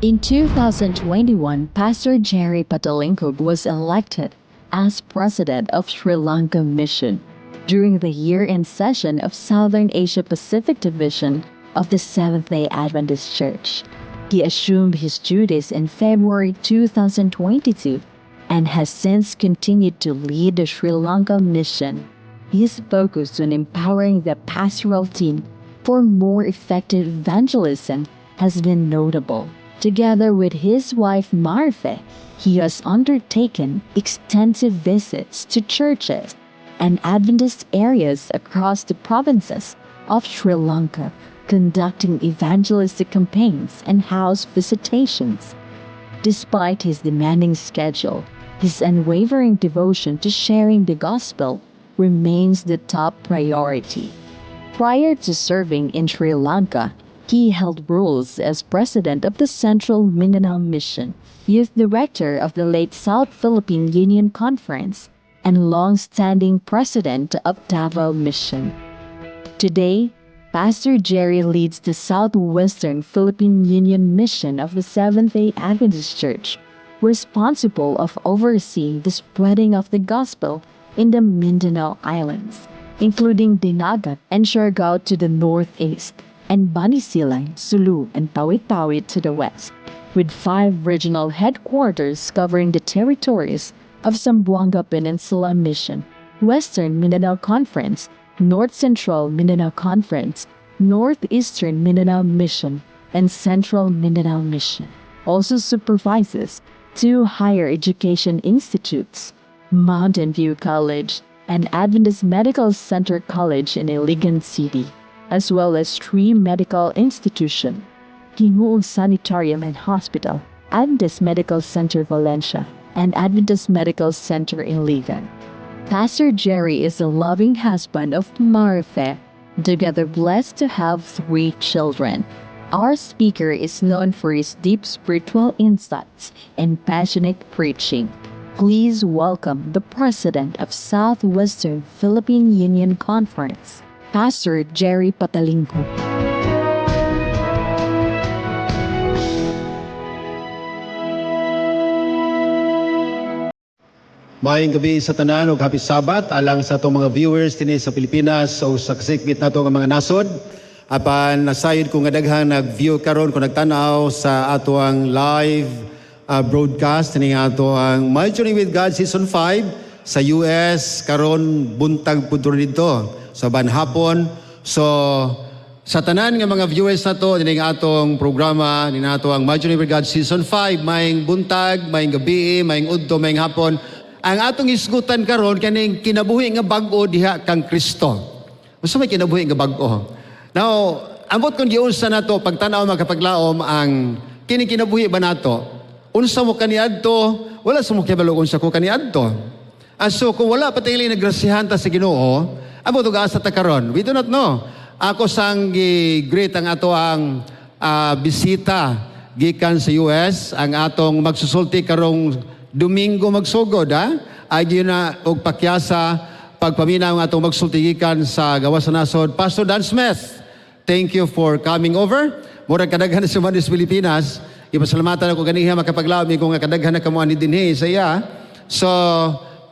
In 2021, Pastor Jerry Patalinghug was elected as president of Sri Lanka Mission during the year-end session of Southern Asia Pacific Division of the Seventh-day Adventist Church. He assumed his duties in February 2022 and has since continued to lead the Sri Lanka Mission. His focus on empowering the pastoral team for more effective evangelism has been notable. Together with his wife Marife, he has undertaken extensive visits to churches and Adventist areas across the provinces of Sri Lanka, conducting evangelistic campaigns and house visitations. Despite his demanding schedule, his unwavering devotion to sharing the gospel remains the top priority. Prior to serving in Sri Lanka, he held roles as president of the Central Mindanao Mission, youth director of the late South Philippine Union Conference, and long-standing president of Davao Mission. Today, Pastor Jerry leads the Southwestern Philippine Union Mission of the Seventh-day Adventist Church, responsible of overseeing the spreading of the gospel in the Mindanao Islands, including Dinagat and Siargao to the northeast, and Banisilan, Sulu, and Tawi-Tawi to the west, with 5 regional headquarters covering the territories of Zamboanga Peninsula Mission, Western Mindanao Conference, North Central Mindanao Conference, Northeastern Mindanao Mission, and Central Mindanao Mission. Also supervises 2 higher education institutes, Mountain View College and Adventist Medical Center College in Iligan City, as well as 3 medical institutions, Gingoog Sanitarium and Hospital, Adventist Medical Center Valencia, and Adventist Medical Center in Iligan. Pastor Jerry is the loving husband of Marife, together blessed to have 3 children. Our speaker is known for his deep spiritual insights and passionate preaching. Please welcome the president of Southwestern Philippine Union Conference, Pastor Jerry Patalinghug. Maayong gabi sa tanan ug happy Sabbath alang sa atong mga viewers dinhi sa Pilipinas o sa kasikbit nato nga mga nasod. Apan nasayod ko nga daghang nag-view karon kung nagtan-aw sa atoang live broadcast ni ato ang My Journey with God Season 5 sa US karon buntag pud didto sa banhapon. So sa tanan nga mga viewers nato nining atong programa ni nato ang My Journey with God Season 5, maayong buntag, maayong gabi, maayong udto, maayong hapon. Ang atong hisgutan karon kaning kinabuhi nga bag-o diha kang Kristo. Unsa may kinabuhi nga bag-o? Now, ambot kung giunsa nato pagtan-aw makapaglaom ang kini kinabuhi ba nato? Unsa mo kaniadto? Wala sa mo kibalo unsa ko kaniadto. So kung wala pa tingali nagrasihan ta sa Ginoo, ambot og asa ta karon. We do not know. Ako sang gi-greet ang ato ang bisita gikan sa US, ang atong magsusulti karong Domingo magsugod, ha? Ay yun na og pakyasa pagpaminaw ang atong magsulti gikan sa gawas sa nasod. Pastor Dan Smith, thank you for coming over. Murag kadaghan sa Manis Pilipinas. Ipasalamatan ako ganiha makapaglaom ko nga kadaghan na kamo ani dinhi sa iya. So,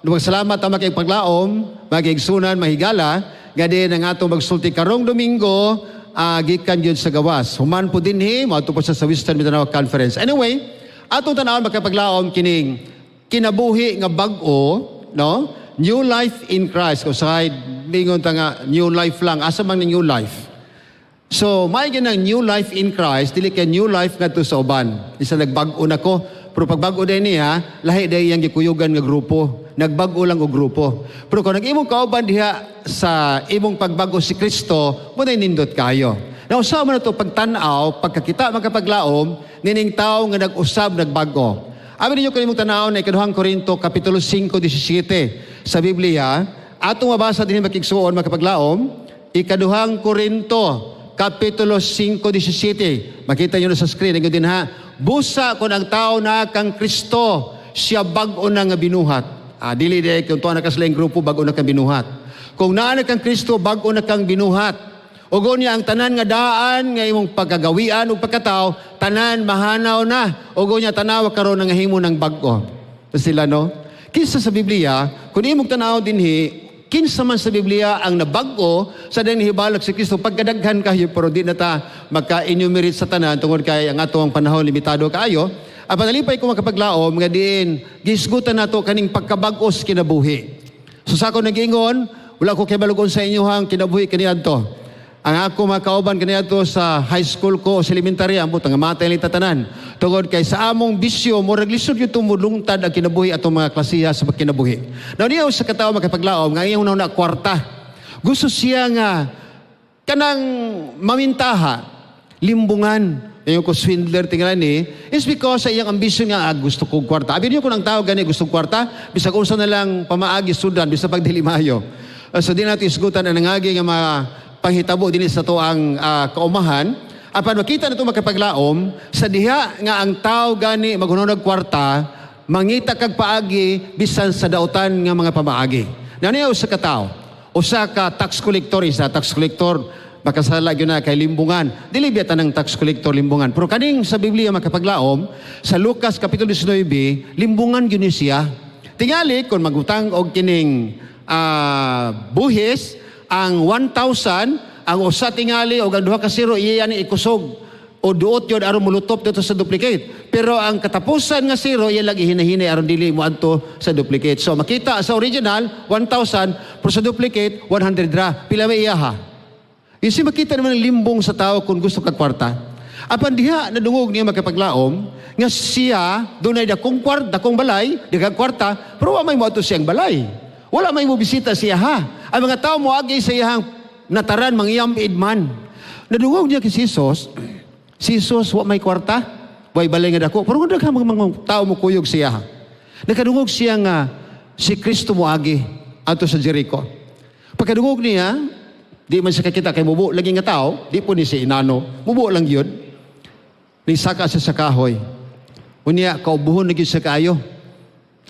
salamat ang makipaglaom, magigsunan, mahigala, nga din ang atong magsulti karong Domingo, gikan yun sa gawas. Human po dinhi, moadto po sa Western Mindanao Conference. Anyway, atong tan-awon makapaglaom kining kinabuhi nga bag-o, no? New life in Christ. Kung sa bingon ta nga new life lang, asa man ni new life? So, may ginang new life in Christ, dili kay new life ngadto sa uban. Isa nagbag-o na ko, pero pagbag-o din niya, lahi day iyang gikuyugan nga grupo. Nagbag-o lang og grupo. Pero kung nag-imong kauban diha sa imong pagbag-o si Kristo, mo na nindot kayo. Now, usaha mo na ito pagtan-aw, pagkakita makapaglaom, nining tao nga nag-usab, nagbag-o. Abi ninyo kanimong tan-aw na ikaduhang Korinto, Kapitulo 5:17 sa Biblia, atong mabasa din makigsuon makapaglaom, ikaduhang Korinto, Kapitulo 5:17. Makita nyo na sa screen, ingon din ha, busa kung ang tao na kang Kristo, siya bag-o na nga binuhat. Dili di, kung tuwa na ka sa laing grupo, bag-o na kang binuhat. Kung naa na kang Kristo, bag-o na kang binuhat. Ugon niya ang tanan nga daan nga imong pagkagawian ug pagkatao, Tanan mahanaw na. Ug unya tanawa karon nangahimo ng bag-o. Sila, no? Kinsa sa Biblia, kung imong tanaw dinhi, kinsa man sa Biblia ang nabag-o sa dayang hibalag si Kristo? Pagkadaghan kayo, pero di na ta maka-enumerate sa tanan tungod kay ang ato ang panahon limitado kaayo. Apan nalipay ko, makapaglaom, nga diin gisgutan nato kaning pagkabag-o sa kinabuhi. So sa ako nagingon, wala ko kay sa inyohang kinabuhi kaniadto. Ang ako mga kauban kaniadto sa high school ko o sa elementary, ambot nga matay ni tatanan. Tungod kay sa among bisyo, murag lisod gyud tumulungtad ang kinabuhi atong mga klasiha sa pagkinabuhi. Now niya sa katao, makapaglaom, nga iyang una kwarta. Gusto siya nga kanang mamintaha, limbungan. Ngayon ko swindler tingnan ni is because sa iyang ambisyon nga gusto kong kwarta. Abi niyo kung ang tao gani gusto kwarta, bisag unsa na lang pamaagi sudan bisag pagdili maayo. So di natin isgutan ang nangagi nga mga panghitabo dinhi sa atoang kaumahan. Apan makita nato, makapaglaom, sa diha nga ang tao gani maghunong kwarta, mangita kag paagi bisan sa dautan nga mga pamaagi. Naniya usa ka tawo, usa ka tax collector, isa tax collector makasala gyud na kay limbungan. Dili biya tanang tax collector limbungan. Pero kaning sa Biblia, makapaglaom, sa Lucas kapitulo 19, limbungan gyud ni siya. Tingali kung magutang og kining buhis ang 1,000, ang usa tingali og ang duha ka zero iya ni ikusog o duot yun aron mulutop dito sa duplicate. Pero ang katapusan nga zero iya lang ihinahinay aron dili mo adto sa duplicate. So makita sa original 1,000, pero sa duplicate 100 ra. Pila may iya ha? Yung makita naman ang limbong sa tao kung gusto kag kwarta. Apan diha nadungog niya, makapaglaom, nga siya dunay dakong kwarta, dakong balay, daghang kwarta, pero wa may moadto siyang balay. Wala may mo bisita siya ha. Ang mga tao moagi sa iyang nataran mangyamid man. Nadungog niya kay si Jesus, si Jesus wa may kwarta, way balay nga dako, pero kung daghang mga tao mo kuyog siya ha. Nakadungog siya nga si Kristo moagi adto sa Jericho. Pagkadungog niya, di man siya kakita kay mubo lagi nga tao, di po ni si inano, mubo lang yun. Ni saka siya sa kahoy. Unya, kaubuhon na gyud siya kaayo.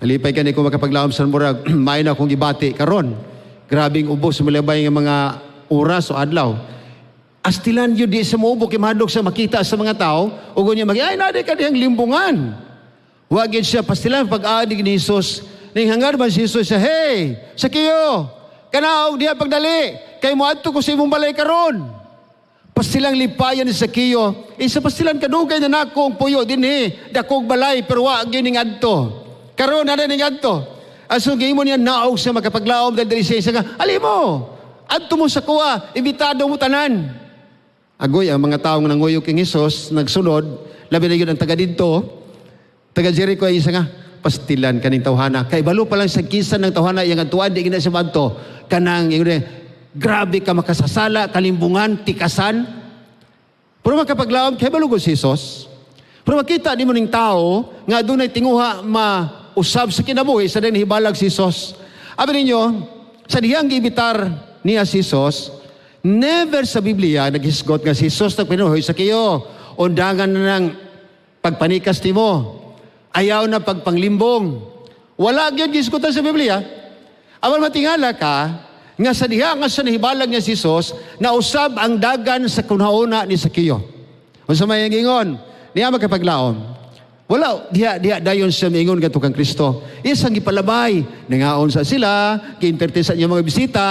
Alipay kani ko, makapaglaom, sa murag, may na akong gibati karon. Grabing ubo sa malabay nga mga oras o adlaw. Astilan yun di sa muubo kay mahadlok sa makita sa mga tao ug unya mag ay nadi ka dihang limbungan. Wa gyud siya pastilan pag-adig ni Jesus. Ning hangar ba si Jesus siya, "Hey, Sakeo, kanaog diha pagdali, kay moadto ko sa imong balay karon." Pastilang lipayan ni Sakeo, isa pastilan kadugay na nako ang puyo dinhi, dakog balay, pero wa gyud ning adto. Karon na ning adto. Aso gihimo niya naog sa makapaglaom dahil diri siya nga, "Ali mo. Adto mo sa kuwa, imbitado mo tanan." Agoy ang mga taong nanguyog kay Jesus, nagsunod, labi na yun ang taga didto, taga Jericho ay isa nga, "Pastilan kaning tawhana. Kay balo pa lang sa kisan ng tawhana, iyang atuan, di gina siya maadto." Kanang, ingon, grabe ka makasasala, kalimbungan, tikasan. Pero makapaglaom, kay balo si Jesus. Pero makita di mo ning tao, nga dunay tinguha mausab sa kinabuhi sa dahil hibalag si Jesus. Abi ninyo, sa dihang gibitar niya si Jesus, never sa Biblia naghisgot nga si Jesus nagpinuhoy sa kiyo. Undangan na ng pagpanikas nimo. Ayaw na pagpanglimbong. Wala gyud gisgutan sa Biblia. Apan matingala ka nga sa diha nga sa nahibalag niya si Jesus, nausab ang dagan sa kunauna ni Sakeo. Unsa may ingon? Niya, makapaglaom. Wala diha diha dayon siya miingon kadto kang Kristo. Isang gipalabay, nangaon sa sila, gi-entertain sa inyong mga bisita,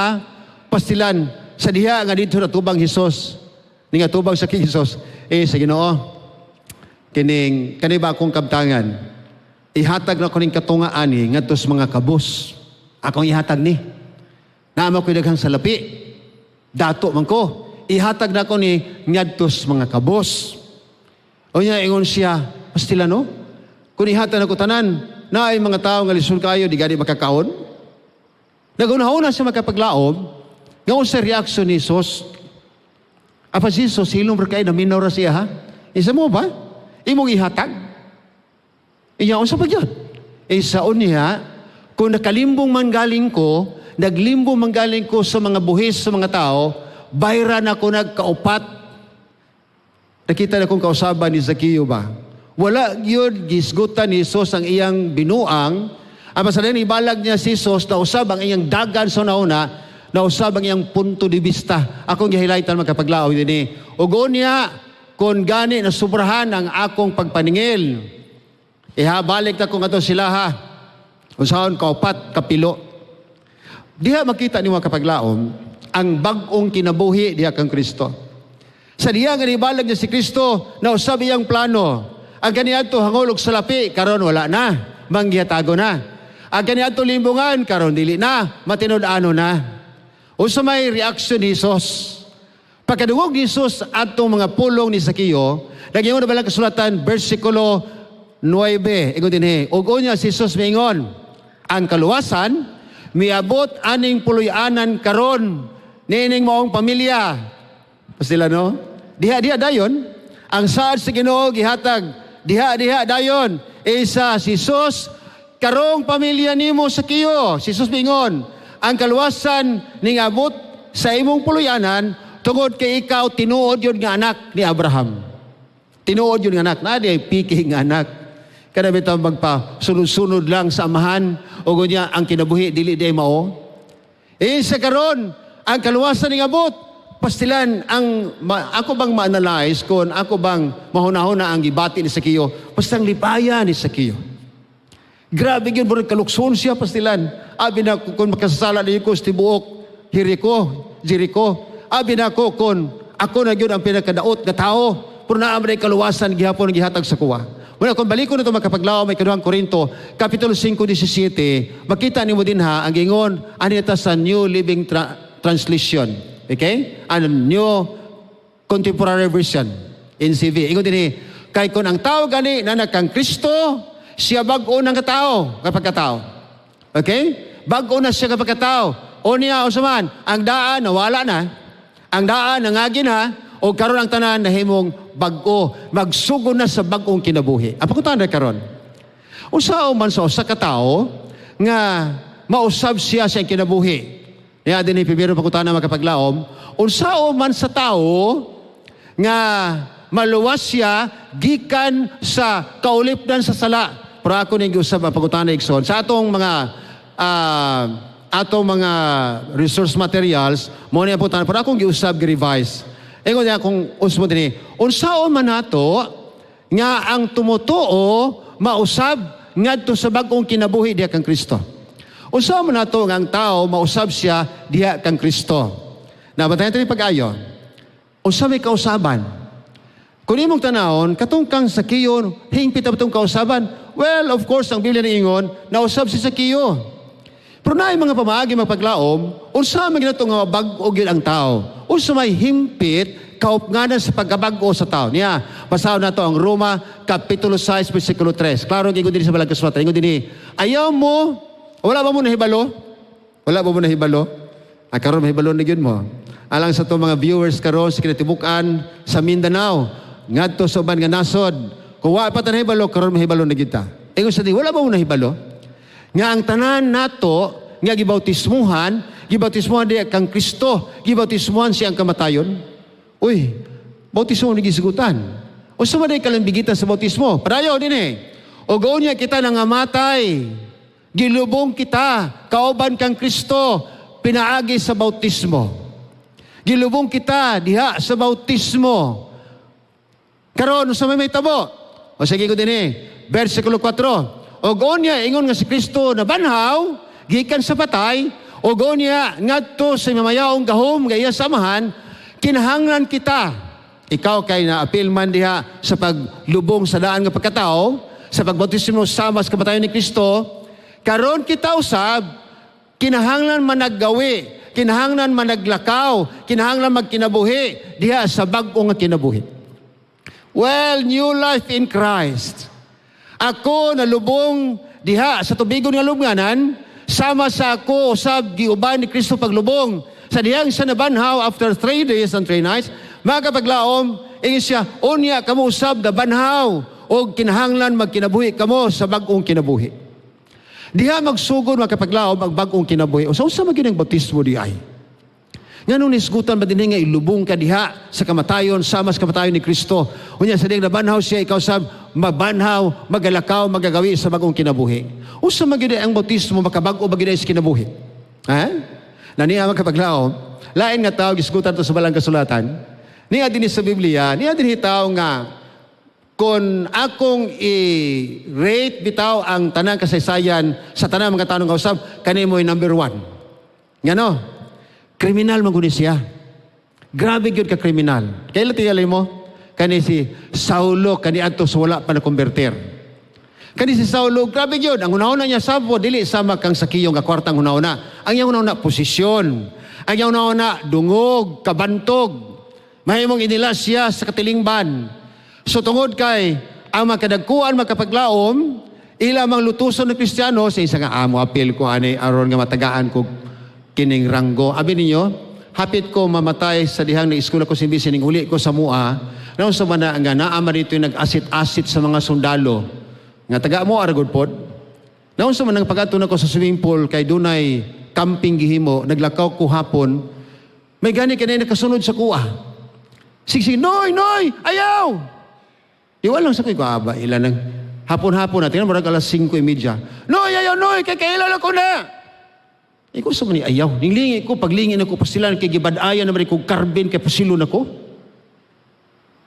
pastilan sa diha nga didto natubang Hesus. Ning atubang sa king Jesus, eh sa Ginoo, kining kani ba akong kabtangan? Ihatag na ko ning katunga ani ngadto sa mga kabus. Akong ihatag ni. Naama ko daghang salapi. Dato man ko. Ihatag na ko ni ngadto sa mga kabus. O niya ingon siya, "Pastila no? Kung ihatag na ko tanan, na ay mga tao nga lisod kayo, di gani makakaon." Nagunahuna siya, makapaglaom, nga sa reaksyon ni Jesus. Apa si Jesus, hilom ra kay naminaw ra siya ha? Isa mo ba? Imong ihatag? Iya, unsa pa gyud? Isa niya, kung nakalimbong man galing ko, naglimbong man galing ko sa mga buhis sa mga tao, bayran ako nagkaupat. Nakita na kong kausaban ni Zacchaeus ba? Wala yun gisgutan ni Jesus ang iyang binuang. Ang masalan ibalag niya si Jesus, nausab ang iyang dagan sa nauna, nausab ang iyang punto de vista. Akong gihighlightan, makapaglaom din eh. Ug niya, Kung gani nasubrahan ang akong pagpaningil. Ihabalik na ko nga to sila ha. Unsaon kaupat, kapilo. Diha makita nimo, kapaglaom, ang bag-ong kinabuhi diha kang Kristo. Sa diha nga nibalag niya si Kristo, nausab iyang plano. Ang kaniadto hangol og salapi, karon wala na, manggihatago na. Ang kaniadto limbungan, karon dili na, matinud-ano na. Unsa may reaksyon ni Jesus? Pagkadungog ni Jesus atong mga pulong ni Sakeo, nag-ingon na balang kasulatan, versikulo 9, ingon dinhi, "Ug unya si Jesus miingon, ang kaluwasan miabot aning puloy-anan karon niining maong pamilya." Sila, no? Diha diha dayon ang saad sa Ginoo gihatag diha diha dayon isa si Jesus karong pamilya nimo, Sakeo. Si Jesus miingon, ang kaluwasan ning abot sa imong puloy-anan tungod kay ikaw tinuod yun nga anak ni Abraham. Tinuod yun nga anak. Na di ay piki nga anak. Kada bitaw magpa sunod-sunod lang sa amahan o niya ang kinabuhi dili di ay mao. Eh sa karon ang kaluwasan ning abot. Pastilan ang ako bang ma-analyze kung ako bang mahuna-huna ang gibati ni Sakeo, basta ang lipaya ni Sakeo. Grabe gyud, murag kalukson siya, pastilan. Abi na kung makasasala niyo ko sa tibuok Jericho, Jericho. Abi na ko kung ako na gyud ang pinakadaot nga tao. Pero naa man kaluwasan gihapon gihatag sa kuwa. Wala kung baliko na ito, makapaglaw, may Kaduhang Korinto, Kapitulo 5:17, makita nimo din ha, ang gingon, ano ito sa New Living Translation. Okay? Ano, New Contemporary Version, NCV. Ingon din eh, kay kung ang tao gani na kang Kristo, siya bag-o ng katao, kapag katao. Okay? Bag-o na siya kapag katao. O niya, o saman, ang daan, nawala na. Ang daan, nangagi na, o karon ang tanan nahimong bag-o, magsugod na sa bag-ong kinabuhi. Ang pangutana karon, unsaon man sa usa ka tawo nga mausab siya sa iyang kinabuhi? Niya din primero pangutana, makapaglaom, unsaon man sa tawo nga maluwas siya gikan sa kaulipdan sa sala? Pero ako ning giusab ang pangutana, igsoon. Sa atong mga resource materials, mo ni ang pangutana, pero akong giusab, gi-revise. Ingon niya kung usmo dinhi, unsaon man nato nga ang tumutuo mausab ngadto sa bag-ong kinabuhi diha kang Kristo? Unsaon man nato nga ang tao mausab siya diha kang Kristo? Nabantayan tayo pag-ayo. Unsa may kausaban? Kung imong tanawon, katong kang Sakeo, hingpit na itong kausaban? Well, of course, ang Biblia niingon, nausab si Sakeo. Pero naay mga pamaagi, magpaglaom, unsa man ginato nga bag-o gyud ang tao? Unsa may himpit kaupnganan sa pagkabag-o sa tao? Niya, basahon nato ang Roma Kapitulo 6 versikulo 3. Klaro ingon dinhi sa balang kasulatan. Ingon dinhi, ayaw mo, wala ba mo nahibalo? Wala ba mo nahibalo? Ah, karon mahibalo na gyud mo. Alang sa to mga viewers karon sa kinatibuk-an sa Mindanao, ngadto sa uban nga nasod, kung wa pa ta nahibalo, karon mahibalo na gyud ta. Ingon sa di, wala ba mo nahibalo? Nga ang tanan nato nga gibautismuhan, gibautismuhan diha kang Kristo, gibautismuhan siyang kamatayon. Uy, bautismo ni gisgutan. Unsa man ay kalambigitan sa bautismo? Padayon din eh. O niya kita nangamatay. Gilubong kita, kauban kang Kristo, pinaagi sa bautismo. Gilubong kita diha sa bautismo. Karon unsa may mahitabo? O sige ko din eh. Versikulo 4. Og unya ingon nga si Kristo nabanhaw gikan sa patay og unya ngadto sa mamayaong gahom nga iya samahan, kinahanglan kita, ikaw kay naapil man diha sa paglubong sa daan nga pagkatao sa pagbautismo sama sa kamatayon ni Kristo, karon kita usab kinahanglan managgawi, kinahanglan managlakaw, kinahanglan magkinabuhi diha sa bag-o nga kinabuhi. Well, new life in Christ. Ako nalubong diha sa tubigon nga lubnganan, sama sa ako usab giuban ni Kristo paglubong. Sa dihang sa nabanhaw after 3 days and 3 nights, mga kapaglaom, ingon siya, unya kamo usab nabanhaw o kinahanglan magkinabuhi kamo sa bag-ong kinabuhi. Diha magsugod, mga kapaglaom, ang bag-ong kinabuhi. O sa unsa man gyud ang bautismo di ay? Nganong nisgutan ba dinhi nga ilubong ka diha sa kamatayon, sama sa kamatayon ni Kristo? Unya sa dihang nabanhaw siya, ikaw sab mabanhaw, magalakaw, magagawi sa bagong kinabuhi. Unsa man gyud ang bautismo, makabag-o ba gyud sa kinabuhi? Ha? Naniya, mga kapaglaom, lain nga tao gisgutan to sa balang kasulatan. Niya din sa Biblia, niya din hitaw nga kung akong i-rate bitaw ang tanang kasaysayan sa tanang mga tanong kausap, kani mo'y number one. Ngano? Kriminal man guni siya. Grabe gyud ka kriminal. Kailan tingali mo? Kani si Saulo kani adto sa wala pa na konbertir. Kani si Saulo, grabe gyud. Ang hunahuna niya sabo, dili sama kang Sakiyong nga kwartang hunahuna. Ang iyang hunahuna, posisyon. Ang iyang hunahuna, dungog, kabantog. Mahimong inila siya sa katilingban. So tungod kay ang makadagkuan makapaglaom, ila mang lutuson ng Kristiyano sa isa nga amo apil ko ani aron nga matagaan ko kining ranggo. Abi ninyo, hapit ko mamatay sa dihang na eskwela ko sa ning uli ko sa Mua. Naon sa man nga naa man dito yung nag-asit-asit sa mga sundalo. Nga taga mo aragod pod. Naon sa man ang pag-adto nako sa swimming pool kay dunay camping gihimo, naglakaw ko hapon. May gani kanay nakasunod sa kuha. Sige, "Noy, noy, ayaw!" Di wala lang sa kuy aba, ilan ng hapon-hapon natin, murag alas 5:30. "Noy, ayaw, noy, kay kailan ako na." Ikaw sa man ayaw. Ninglingi ko, paglingin ako pasilan, kay gibadayan naman ko carbine, kay pusilon ako.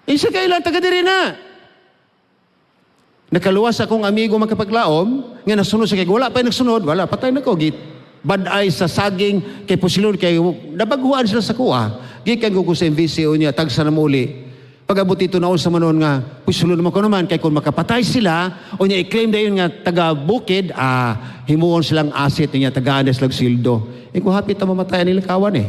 Eh, sa kailan, taga diri na. Nakaluwas akong amigo makapaglaom, nga nasunod sa kay wala pa nagsunod, wala, patay na ko. Git, baday sa saging, kay pusilon, kay nabaghuan sila sa kuha. Gikan ko sa MVCO niya, tagsa na muli. Pag-abot ito na sa manon nga, pusilon naman ko naman, kay kung makapatay sila, o niya i-claim dayon nga taga bukid, himuon silang asset niya, tagaan na silang sildo. Eh kung hapit na mamatayan nila kawan eh.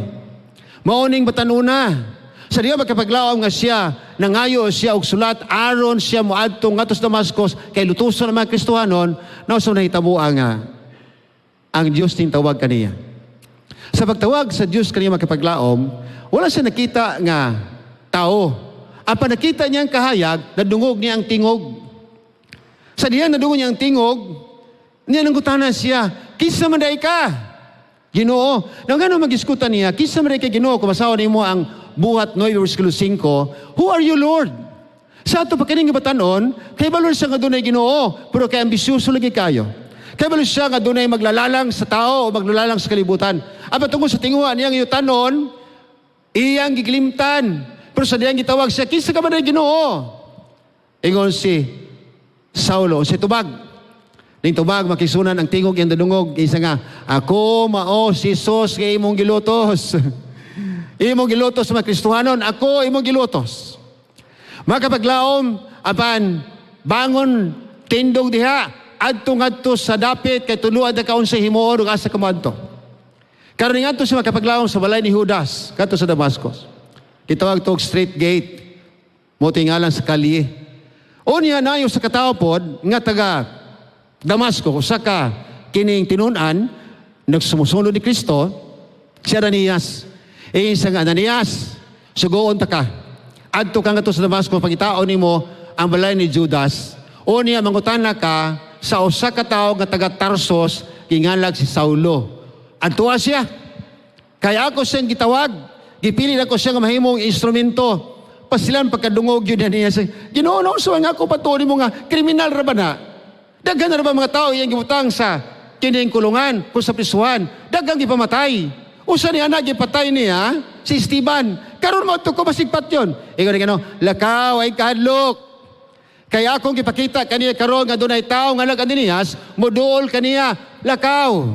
Maoning batanuna. Sa diya magkapaglaom nga siya, nangayo siya og sulat, aron siya moadto ngadto sa Damascus, kay lutuson ang mga Kristohanon, na sa nahitabo nga ang Diyos ting tawag kaniya. Sa pagtawag sa Diyos kaniya makapaglaom, wala siya nakita nga tao. Apan nakita niya ang kahayag, nadungog niya ang tingog. Sa diyang nadungog niya ang tingog, niya nangutana siya, "Kinsa man diay ka, Ginoo?" Nang gano'n magiskutan niya, "Kinsa man diay ka, Ginoo?" Kung masawa nimo ang Buhat 9, versikulo 5, "Who are you, Lord?" Sa ato pa kining batanon, kay balo siya nga dunay Ginoo, pero kay ambisyoso lagi kayo. Kay balo siya nga dunay maglalalang sa tao o maglalalang sa kalibutan. Apan tungod sa tinguha niyang yutanon, iyang gigilimtan. Pero sa diyang gitawag siya, "Kinsa ka man diay, Ginoo?" Ingon si Saulo, si tubag. Ning tubag makisunan ang tingog iyang dadungog isa nga, "Ako mao si Jesus nga imong gilutos. Imong gilutos sa mga Kristohanon, ako imong gilutos." Makapaglaom, apan bangon tindog diha, adto ngadto sa dapit kay tuluan ta kaon sa himuon ug asa ka moadto. Karon ngadto siya makapaglaom sa balay ni Judas, kadto sa Damascus. Gitawag to og Straight Gate. Mo ngalan sa kalye. Unya nayo sa katawo pod nga taga Damasco, usa ka kining tinun-an nagsumusunod ni Kristo, si Ananias. Eh, sa nga Ananias, "Sugoon ta ka. Adto ka ngadto sa Damasco, pangitaon nimo ang balay ni Judas. Unya mangutana ka sa usa ka tawo nga taga Tarsos, gingalag si Saulo. Adtoa siya. Kaya ako siyang gitawag. Gipili ako siya nga mahimong instrumento." Pasilan pagkadungog yun niya. "Ginoo, no, so nga ako patuloy mo nga, kriminal ra ba na? Daghan na ra ba mga tao iyang gibutang sa kining kulungan, kung sa prisuhan? Daghang gipamatay. Usa niya na gipatay niya si Esteban. Karon mo ko masigpat yon." Ingon ni, "Lakaw, ay kahadlok. Kaya akong gipakita kaniya karon nga dunay tawo nga Ananias, moduol kaniya, lakaw."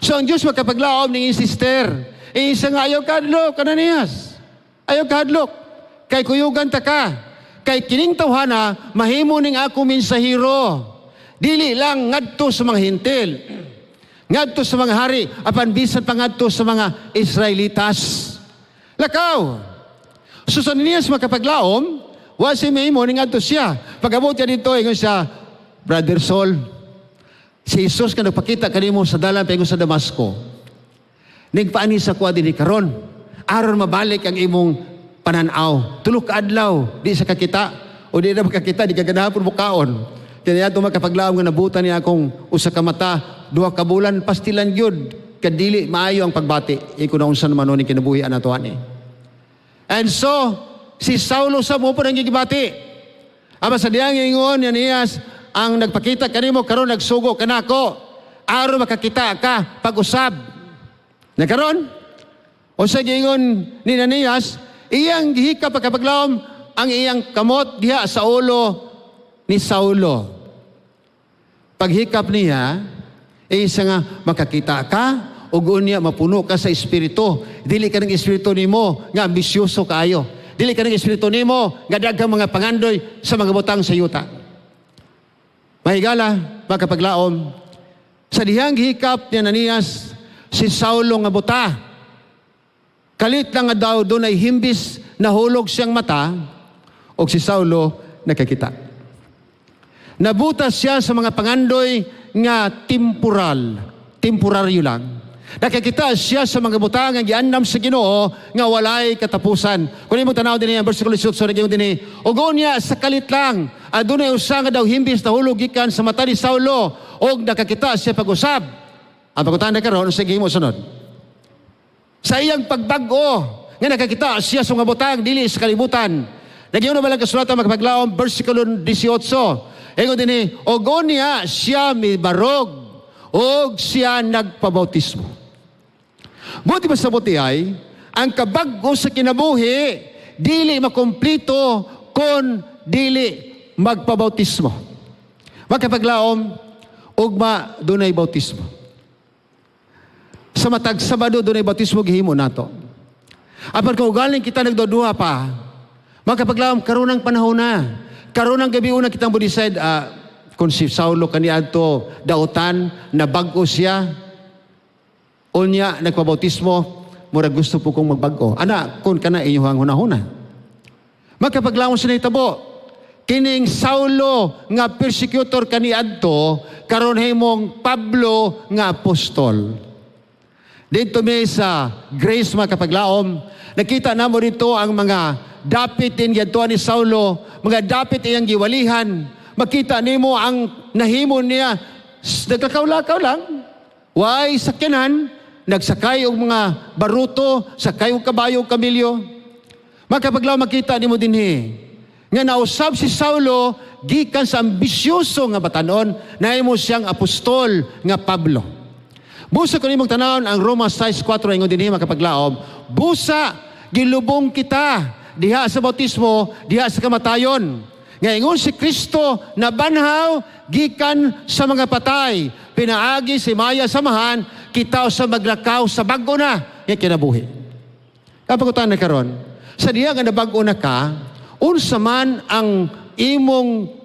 So ang Diyos makapaglaom ning sister. Isa nga, "Ayaw kahadlok, Ananias. Ayaw kahadlok. Kay kuyugan ta ka. Kay kining tawhana mahimo ning ako mensahero. Dili lang ngadto sa mga Hentil, ngadto sa mga hari, apan bisan pa ngadto sa mga Israelitas. Lakaw." So sa Ananias makapaglaom, wa si mahimo ning ngadto siya. Pag-abot niya dito, ingon siya, "Brother Saul, si Jesus nga nagpakita kanimo sa dalan paingon sa Damasco, nagpaani sa kuha dinhi karon aron mabalik ang imong pananaw." 3 ka adlaw di sa kakita o di na makakita, di ka ganahan bukaon. Kaya ato makapaglaom nga nabutan niya akong usa ka mata, 2 ka bulan pastilan gyud kadili maayo ang pagbati. Iko na unsa naman ni kinabuhi ato ani. And so si Saulo sa mo po nang gigibati. Ama sa diyang ingon ni Ananias, "Ang nagpakita kanimo karon nagsugo kanako aron makakita ka pag-usab." Nakaron? O sa giingon ni Ananias, Iyang gihikap, pagkapaglaom, ang iyang kamot diha sa ulo ni Saulo. Paghikap niya, isa nga makakita ka, ug unya mapuno ka sa Espiritu. Dili ka ng espiritu nimo nga ambisyoso kaayo. Dili ka ng espiritu nimo nga daghang mga pangandoy sa mga butang sa yuta. Mahigala, makapaglaom, sa dihang gihikap ni Ananias si Saulo nga buta, kalit lang nga daw dunay himbis nahulog siyang mata, og si Saulo nakakita. Nabuta siya sa mga pangandoy nga temporal, temporaryo lang. Nakakita siya sa mga butang nga giandam sa Ginoo nga walay katapusan. Kung imong tanaw dinhi ang versikulo 18, naging dinhi, ug unya sa kalit lang adunay usa nga daw himbis nahulog gikan sa mata ni Saulo og nakakita siya pag-usab. Ang pangutana karon, unsa gihimo sunod? Sa iyang pagbag-o nga nakakita siya sa mga butang dili sa kalibutan. Nagyo na balang kasulatan, makapaglaom, versikulo 18. Ingon dinhi, og unya siya mibarog og siya nagpabautismo. Buti ba sa buti ay, ang kabag-o sa kinabuhi, dili makumplito kung dili magpabautismo. Makapaglaom, ugma dunay bautismo. Sa matag Sabado dunay bautismo gihimo nato. Apan kung galing kita nagduduha pa, makapaglaom, karon ang panahon na. Karon ang gabi una kitang decide, kung si Saulo kaniadto dautan na bag-o siya, unya nagpabautismo, murag gusto po kong magbag-o. Ana, kung kana inyong hunahuna. Makapaglaom, sa nahitabo, kining Saulo nga persecutor kaniadto, karon himong Pablo nga apostol. Dito mi sa Grace, mga kapaglaom, nakita namo dito ang mga dapit din giadtuan ni Saulo, mga dapit iyang giwalihan. Makita nimo ang nahimo niya, nagkakaw-lakaw lang. Way sakyanan, nagsakay og mga baruto, sakay og kabayo og kamilyo. Makapaglaom, makita nimo dinhi nga nausab si Saulo gikan sa ambisyoso nga batanon, nahimo siyang apostol nga Pablo. Busa kung imong tanawon ang Roma 6:4, ingon dinhi, makapaglaom, busa gilubong kita diha sa bautismo diha sa kamatayon. Nga ingon si Kristo nabanhaw gikan sa mga patay pinaagi sa himaya sa Amahan, kita sa maglakaw sa bag-o na nga kinabuhi. Kapag na karon, sa diha nga nabag-o na ka, unsa man ang imong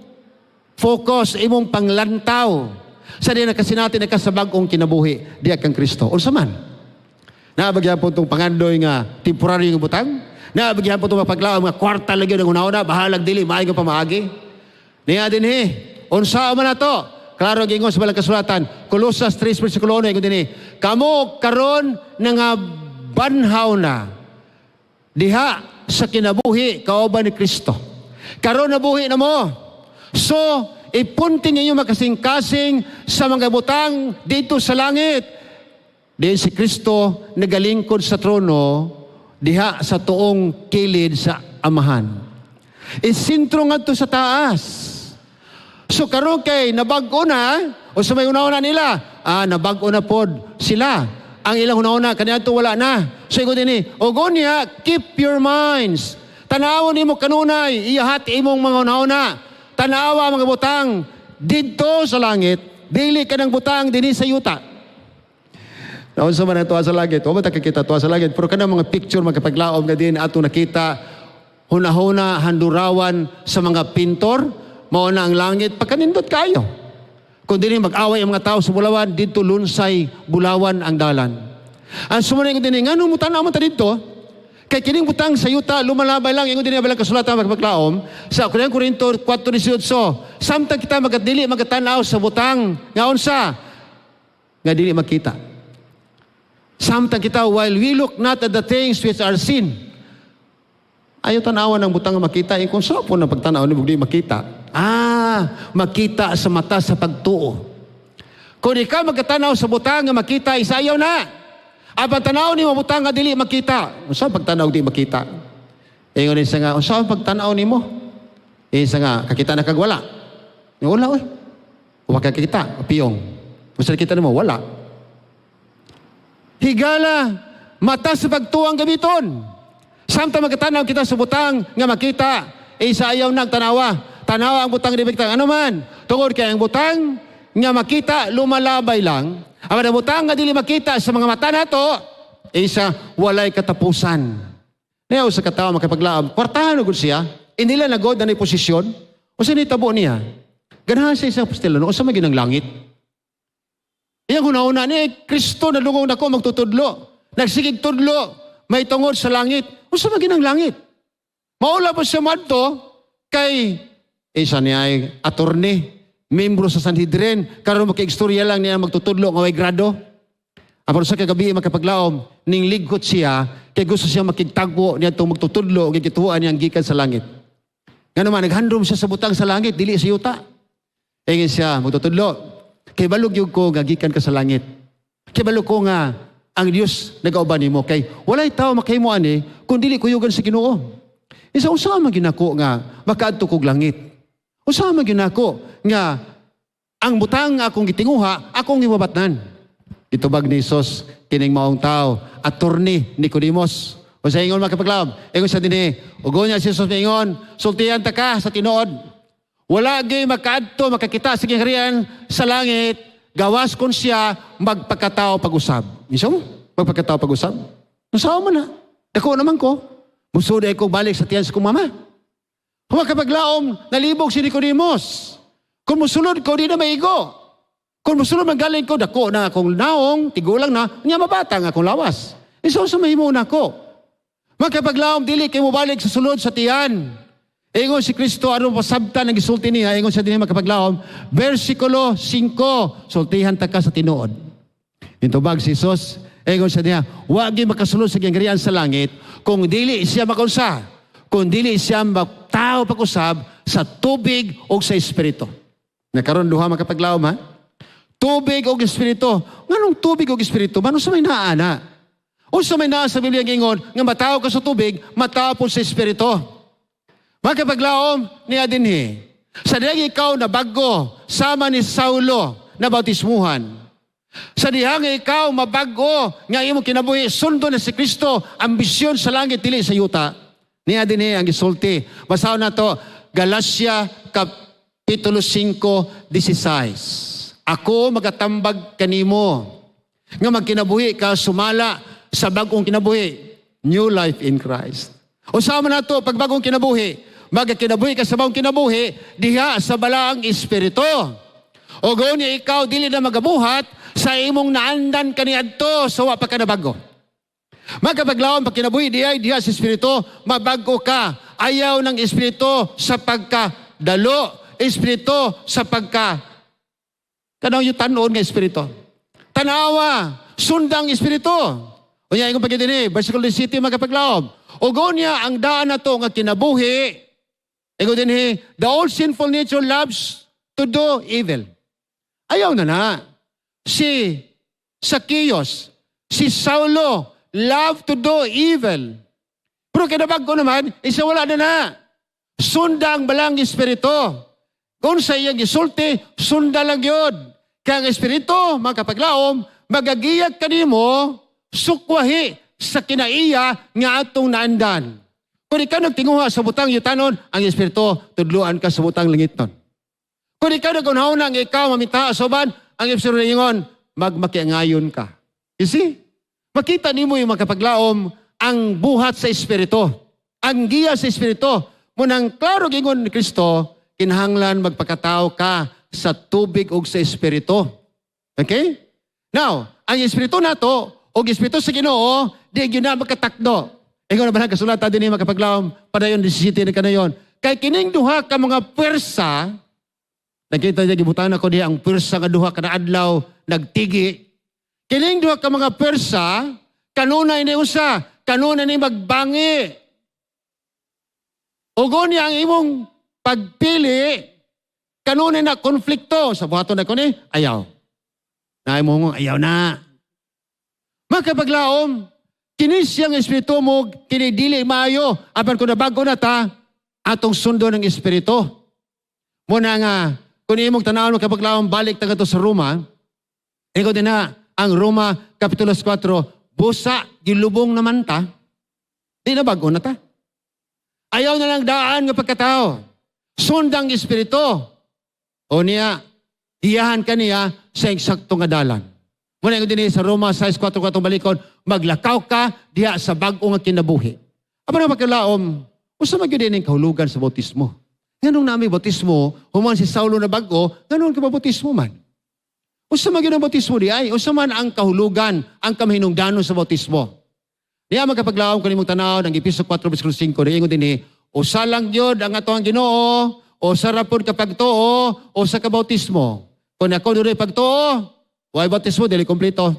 focus, imong panglantaw sa diha nakasinati na ka sa bag-ong kinabuhi diha kang Kristo? Unsa man? Naa ba gyapon tong pangandoy nga temporary nga butang? Naa ba gyapon tong mapaglaom nga kwarta lagi ng una-una, bahalag dili maayo nga pamaagi? Niya dinhi, unsa man ato? Klaro gingon sa balang kasulatan, Colosas 3 versikulo 1, ingon dinhi, kamo karon nga banhaw na diha sa kinabuhi kauban ni Kristo. Karon nabuhi na mo. So, ipunting ninyo makasing-kasing sa mga butang dito sa langit. Diin si Kristo nagalingkod sa trono diha sa tuong kilid sa Amahan. Isintro ngadto sa taas. So karon kay nabag-o na o sa may una-una nila, nabag-o na pod sila. Ang ilang una-una kaniadto wala na. So ingon dinhi, og unya keep your minds. Tanawon nimo kanunay, iyahat imong mga una-una. Tanawa ang mga butang didto sa langit, dili kanang butang dinhi sa yuta. Naunsa man ang tuwa sa langit? Wa ba ta kakita tuwa sa langit? Pero kanang mga picture, magkapaglaom, nga din ato nakita, hunahuna, handurawan sa mga pintor, mao na ang langit, pagkanindot kayo. Kung dinhi mag-away ang mga tao sa Bulawan, dito lunsay Bulawan ang dalan. Ang sumunod ko dinhi, ngano mo tanaw mo ta dito? Kay kining butang sa yuta, lumalabay lang, ingon dinhi balang kasulatan, magpaglaom, sa 1 Korinto 4:18, samtang kita magadili, magatanaw sa butang, nga unsa? Nga dili makita. Samtang kita, while we look not at the things which are seen. Ayaw tanawan ng butang nga makita. Eh, kung sa po na pagtanaw ni di makita. Makita sa mata sa pagtuo. Kung ikaw magkatanaw sa butang nga makita, isayaw na. Apan tanaw ni mo butang nga dili makita. Unsa pagtanaw di makita? Ingon siya nga, unsa ang pagtanaw nimo? Isa nga, kakita na kag wala. Wala oy. Wa ka kakita, piyong. Unsa nakita nimo? Wala. Higala, mata sa pagtuo ang gamiton. Samtang magkatanaw kita sa butang nga makita, isa ayaw nang tanawa. Tanawa ang butang di makita. Ano man? Tungod kay ang butang nga makita lumalabay lang. Ang butang nga dili makita sa mga mata nato, isa walay katapusan. Niya sa katawo makapaglaom, kwartahan na gud siya. Inila na god na ni posisyon. O sa nitabo niya? Ganahan siya isang apostol, no? Unsa man gyud ang langit? Iyang hunahuna ni Kristo na lungong nako magtutudlo. Nagsigig tudlo, may tungod sa langit. Unsa man gyud ang langit? Maula pa siya madto kay isa niya ay attorney, membro sa Sanhedrin, karon makiigstorya lang niya magtutudlo nga way grado. Apan sa kagabi makapaglaom, ning lighot siya kay gusto siya makigtagpo niya itong magtutudlo ug gituan niyang gikan sa langit. Ngano man naghandom siya sa butang sa langit, dili sa yuta. Ingon siya magtutudlo. Kay balog gyud ko nga gikan ka sa langit. Kay balog ko nga ang Dios nagauban nimo kay walay tawo makahimo ani kung dili kuyugan sa Ginoo. Isa unsa man gyud nako nga makaadto kog langit? Unsa man gyud nako nga ang butang nga akong gitinguha akong gimabatnan? Gitubag ni Jesus kining maong tao, attorney Nicodemus. O sa ingon makapaglaom, ingon sa dinhi, ugo niya si Jesus ingon, sultihan ta ka sa tinuod. Wala gyud makaadto makakita sa gingharian sa langit, gawas kun siya magpakatao pag-usab. Isa mo? Magpakatao pag-usab? Unsa man na? Dako naman ko. Musod ay ko balik sa tiyan sa kong mama. Humakapaglaom, nalibog si Nicodemus. Kung musulod ko, di na maigo. Kung musulod man galing ko, dako na akong naong, tigulang na, nya mabata nga akong lawas. Isa sa mahimo na ko. Makapaglaom, dili kay mobalik sa sulod sa tiyan. Ingon si Kristo, aron pasabtan ang gisulti niya, ingon siya dinhi makapaglaom, versikulo 5, sultihan ta ka sa tinuod. Intubag si Jesus, ingon siya niya, wa gyud makasulod sa gingharian sa langit kung dili siya makunsa, kung dili siya magtao pag-usab sa tubig o sa espiritu. Nakaron duha makapaglaom ha? Tubig o espiritu. Nganong tubig o espiritu? Mano sa may naana? Unsa may naa sa Biblia ang ingon nga matawo ka sa tubig, matawo po sa espiritu. Makapaglaom niya dinhi. Sa dihang ikaw na bago sama ni Saulo na bautismuhan. Sa dihang ikaw mabago nga imong kinabuhi sundo na si Kristo, ambisyon sa langit dili sa yuta. Niya dinhi ang gisulti. Basahon nato Galatia kapitulo 5:16. Ako magatambag kanimo nga magkinabuhi ka sumala sa bagong kinabuhi, new life in Christ. Usa man nato pag bagong kinabuhi, magkinabuhi ka sa bagong kinabuhi diha sa balaang espiritu. O gawin niya ikaw dili na magabuhat sa imong naandan kaniadto sa wa pa ka nabago. Magkapaglaom pag kinabuhi diha diha sa espiritu, mabago ka. Ayaw ng espiritu sa pagkadalo, espiritu sa pagka kanang yung tanon nga espiritu. Tanawa, sundang espiritu. Unya ingon pagid dinhi, versikulo 17 magkapaglaom. O niya ang daan na to nga kinabuhi. Ingon dinhi, the old sinful nature loves to do evil. Ayaw na na. Si Zacchaeus, si Saulo, love to do evil. Pero kinabago naman, isa wala na na. Sunda ang balang espiritu. Kung sa iyang gisulti, sunda lang yun. Kaya ang espiritu, mga kapaglaom, magagiyag kanimo, sukwahi sa kinaiya nga atong naandan. Kung ikaw nagtinguha sa butang yutanon, ang espiritu, tudluan ka sa butang langitnon. Kung ikaw nagunahon nga ikaw mamita sa uban, ang espiritu ingon, magmakiangayon ka. You see? Makita nimo yung makapaglaom ang buhat sa espiritu. Ang giya sa espiritu. Munang klaro gingon ni Kristo, kinahanglan magpakatao ka sa tubig ug sa espiritu. Okay? Now, ang espiritu nato ug espiritu sa Ginoo, di gyud na makatakdo. Ingon na ba kasulatan dinhi makapaglaom padayon 17 na kanayon. Kay kining duha ka mga puwersa, nakita niya gibutan ako diha ang puwersa nga duha kada adlaw nagtigi. Kining duha ka mga puwersa, kanunay ni usa, kanunay ni magbangi. Ugon niya ang imong pagpili, kanunay na konflikto. Sa buhaton na ko ni, ayaw. Na mo ayaw na. Makapaglaom, kini siyang espiritu mo, kini dili maayo. Apan kung nabago na ta, atong sundo ng espiritu. Muna nga, kung imong tanawon makapaglaom, balik ta to sa Roma. Ikaw din na, ang Roma, Kapitulo 4, busa, gilubong naman ta. Di na bag-o na ta. Ayaw na lang daan nga pagkatao. Sundang Espiritu. O niya, giyahan ka niya sa eksakto nga dalan. Muna yung dinhi sa Roma 6:4 katong balikon, maglakaw ka diha sa bag-o nga kinabuhi. Apan na magkalaom, usa man gyud ang kahulugan sa bautismo? Nganong nami bautismo, human si Saulo na bag-o, nganong ka bautismo man? Usa man gyud ang bautismo di ay, usa man ang kahulugan, ang kamahinungdanon sa bautismo? Niya magkapaglaom kanimong tanaw ng Epeso 4 versikulo 5, niingon dinhi, usa lang gyud ang ato ang Ginoo, usa ra pud ka pagtuo, usa ka bautismo. Kung ako dunay pagtuo, way bautismo, dili kompleto.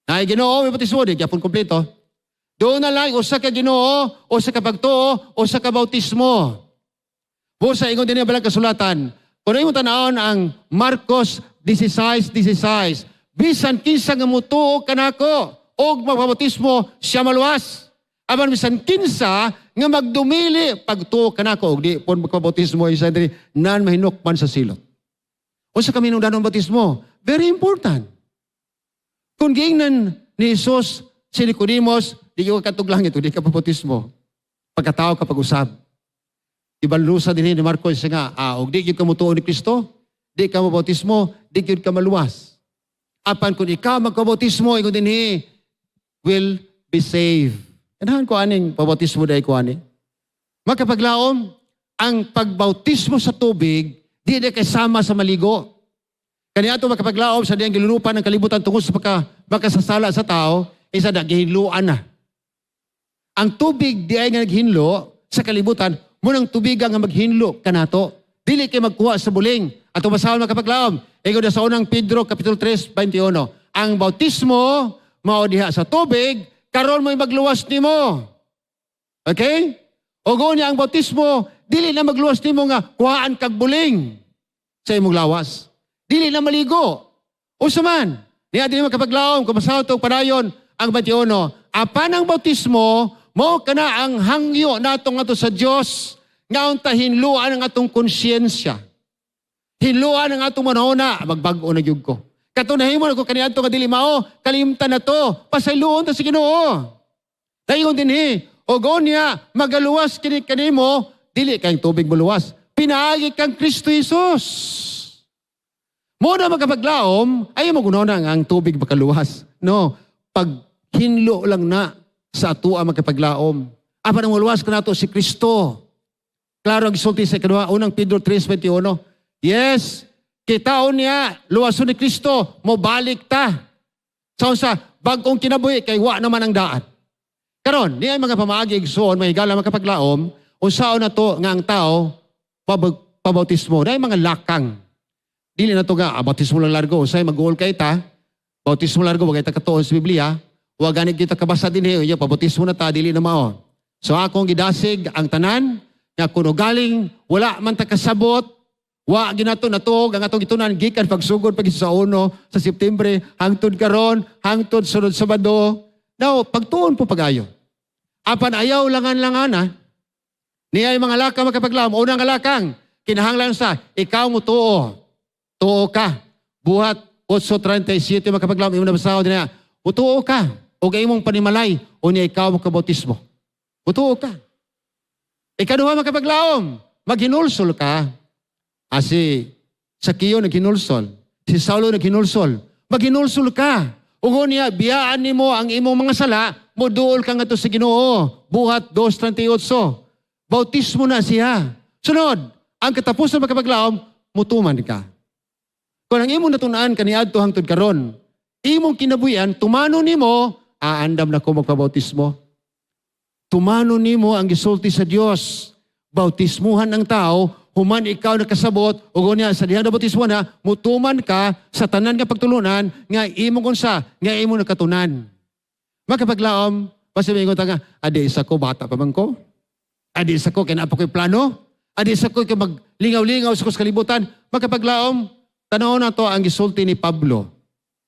Naay Ginoo, may bautismo, di gyapon kompleto. Doon na lang usa ka Ginoo, usa ka pagtuo, usa ka bautismo. Busa ingon dinhi ang balang kasulatan. Kung imong tanawon ang Marcos 16:16, bisan kinsa nga mutuo kanako og magpabautismo, siya maluwas. Apan bisan kinsa nga magdumili pagtuo kanako og di pon magpabautismo, isa diri nan mahinukman sa silot. Unsa kahinungdanon bautismo? Very important. Kung giingnan ni Jesus si Nicodemos, di ka katug langit, di ka pabautismo. Pagkatao ka pag-usab. Ibalusa din ni Marcos nga, og di gyud ka mutuo ni Kristo, di ka mabautismo, di gyud ka maluwas. Apan kung ikaw magpabautismo, ingon dinhi, will be saved. Ganahan ko aning pabautismo dahil ko ani. Magkapaglaom, ang pagbautismo sa tubig, di na kasama sa maligo. Kaniya ato makapaglaom sa diyang gilunupan ng kalibutan tungod sa pagkasasala sa tao, isa na, gihinluan na. Ang tubig di ay nga naghinlo sa kalibutan, munang tubiga nga maghinlo kanato. Dili kay magkuha sa buling. At basahon makapaglaom. Ingon na sa unang Pedro, Kapitulo 3, 21. Ang bautismo, mao diha sa tubig, karon mo'y magluwas nimo. Okay? O niya ang bautismo, dili na magluwas nimo nga kuhaan kag buling sa imong lawas. Dili na maligo. Usa man, niya dili makapaglaom, kung basahon ito padayon ang 21. Apan ang bautismo, mao kana ang hangyo nato ngadto sa Dios nga unta hinluan ang atong konsyensya. Hinluan ang atong manahona, magbag-o na gyud ko. Kato nahimo na ko kaniadto nga dili mao, kalimtan na to, pasayloon ta sa Ginoo. Dayon dinhi, og niya magaluwas kini kanimo, dili kay tubig moluwas. Pinaagi kang Kristo Jesus. Mo na magkapaglaom, ay mo na ang tubig makaluwas. No, paghinlo lang na sa atua magkapaglaom. Apan ang muluwas kanato si Kristo. Klaro ang gisulti sa ikaduha, unang Pedro 3:21. Yes, kitaon niya, luwason ni Kristo, mo balik ta. Sa unsa, bag-ong kinabuhi, kay wa naman ang daan. Karon, niya mga pamaagi igsoon, mahigala makapaglaom, unsaon na to nga ang tao, pabautismo. Dahil mga lakang. Dili na to nga, bautismo lang largo, usay mag-uol kay ta, bautismo largo, wag ta katuon sa Biblia, wag ganit kita kabasa din eh, pabautismo na ta, dili na mao. So akong gidasig ang tanan, nga kuno galing, wala man ta kasabot, wa ginato natuog ang atong gitunan gikan pagsugod pag sa uno sa September hangtod karon, hangtod sunod Sabado. Now, pagtuon po pagayo. Apan ayaw langan-langan ha. Niya mga lakang makapaglaom. Unang lakang, kinahanglan sa ikaw mo tuo. Tuo ka. Buhat 8:37 makapaglaom, imong nabasahon niya. Mutuo ka. O kay imong panimalay, o niya ikaw makabautismo. Mutuo ka. Ikaduha makapaglaom, maghinulsol ka. Si Sakio naghinulsol. Si Saulo naghinulsol. Maghinulsol ka. Ug niya, biyaan nimo ang imong mga sala, moduol ka ngadto sa Ginoo. Buhat 2:38. Bautismo na siya. Sunod, ang katapusan makapaglaom, mutuman ka. Kung ang imong natun-an kaniadto hangtod karon, imong kinabuhian, tumano nimo, aandam na ko magpabautismo. Tumano nimo ang gisulti sa Dios. Bautismuhan ang tao, human ikaw nakasabot, ug unya sa dihang nabautismo na, mutuman ka sa tanan nga pagtulunan nga imong unsa, nga imong nakatunan. Makapaglaom, basta may ingon ta nga, adi isa ko, bata pa man ko. Adi isa ko, kaya naa pa ko'y plano. Adi isa ko, kay maglingaw-lingaw sa kalibutan. Makapaglaom, tanaw na to ang gisulti ni Pablo.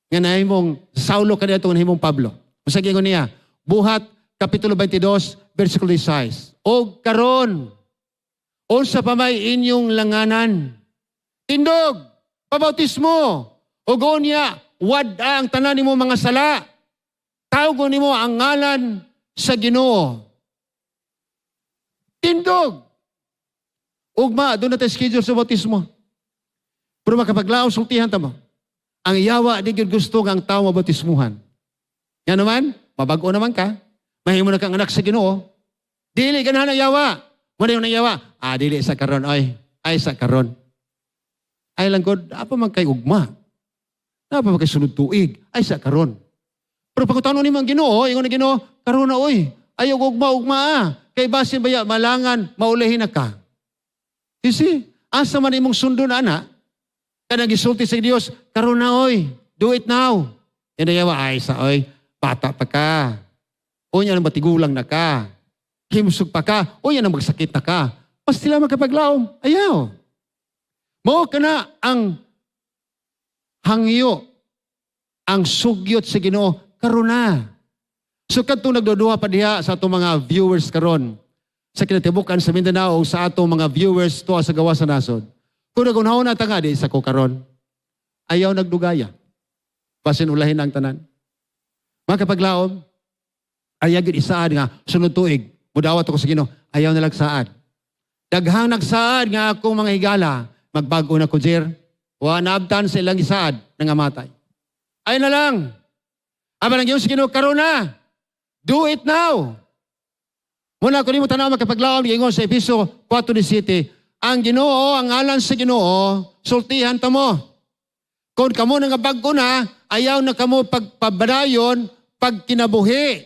Nga nahimong Saulo kaniadto nga nahimong Pablo. Unsa giingon niya? Buhat Kapitulo 22, versikulo 16. Og karon, unsa pa may inyong langanan? Tindog, pabautismo, ug unya, wad-a ang tanan nimo mga sala. Tawgon nimo ang ngalan sa Ginoo. Tindog. Ugma, duna tay schedule sa bautismo. Pero makapaglaom, sultihan ta mo. Ang yawa, di gyud gusto nga ang tao mabautismuhan. Nga naman, mabago naman ka. Mahimo na kang anak sa Ginoo. Dili ganahan ang yawa. Muna yung yawa. Ah, dili sa karon oy. Ay sa karon. Ay lang God, apa man kay ugma. Apa man kay sunod tuig. Ay sa karon. Pero pagkutanon nimo ang Ginoo, ingon ang Ginoo, karon na oy. Ayaw ugma ugma ah. Kay basin baya malangan, maulihin na ka. You see? Asa man imong sundon ana? Kanang gisulti sa Dios, karon na oy. Do it now. Yan ang yawa, ay sa oy, bata pa ka. O yan ang matigulang na ka. Himsog pa ka. O yan ang magsakit na ka. Pastila makapaglaom. Ayaw. Mao kana ang hangyo, ang sugyot sa Ginoo karon na. So kadtong nagduduha pa diha sa atong mga viewers karon sa kinatibukan sa Mindanao o sa atong mga viewers tuwa sa gawas sa nasod. Kung nagunahon na ta nga di sa ko karon, ayaw nagdugaya. Basin ulahin ang tanan. Mga kapaglaom, ayaw gyud isaad nga sunod tuig, mudawat ako sa Ginoo, ayaw na lagsaad. Daghang nagsaad nga akong mga higala, magbago na ko, Jer. Wa naabtan sa ilang isaad, nangamatay. Ay na lang. Apan ang Diyos sa Ginoo karon na. Do it now. Muna kung mo tanaw makapaglaom, giingon sa Efeso 4:17, ang Ginoo, ang alan sa Ginoo, sultihan ta mo. Kung kamo nga bag-o na, ayaw na kamo pagpabadayon, pagkinabuhi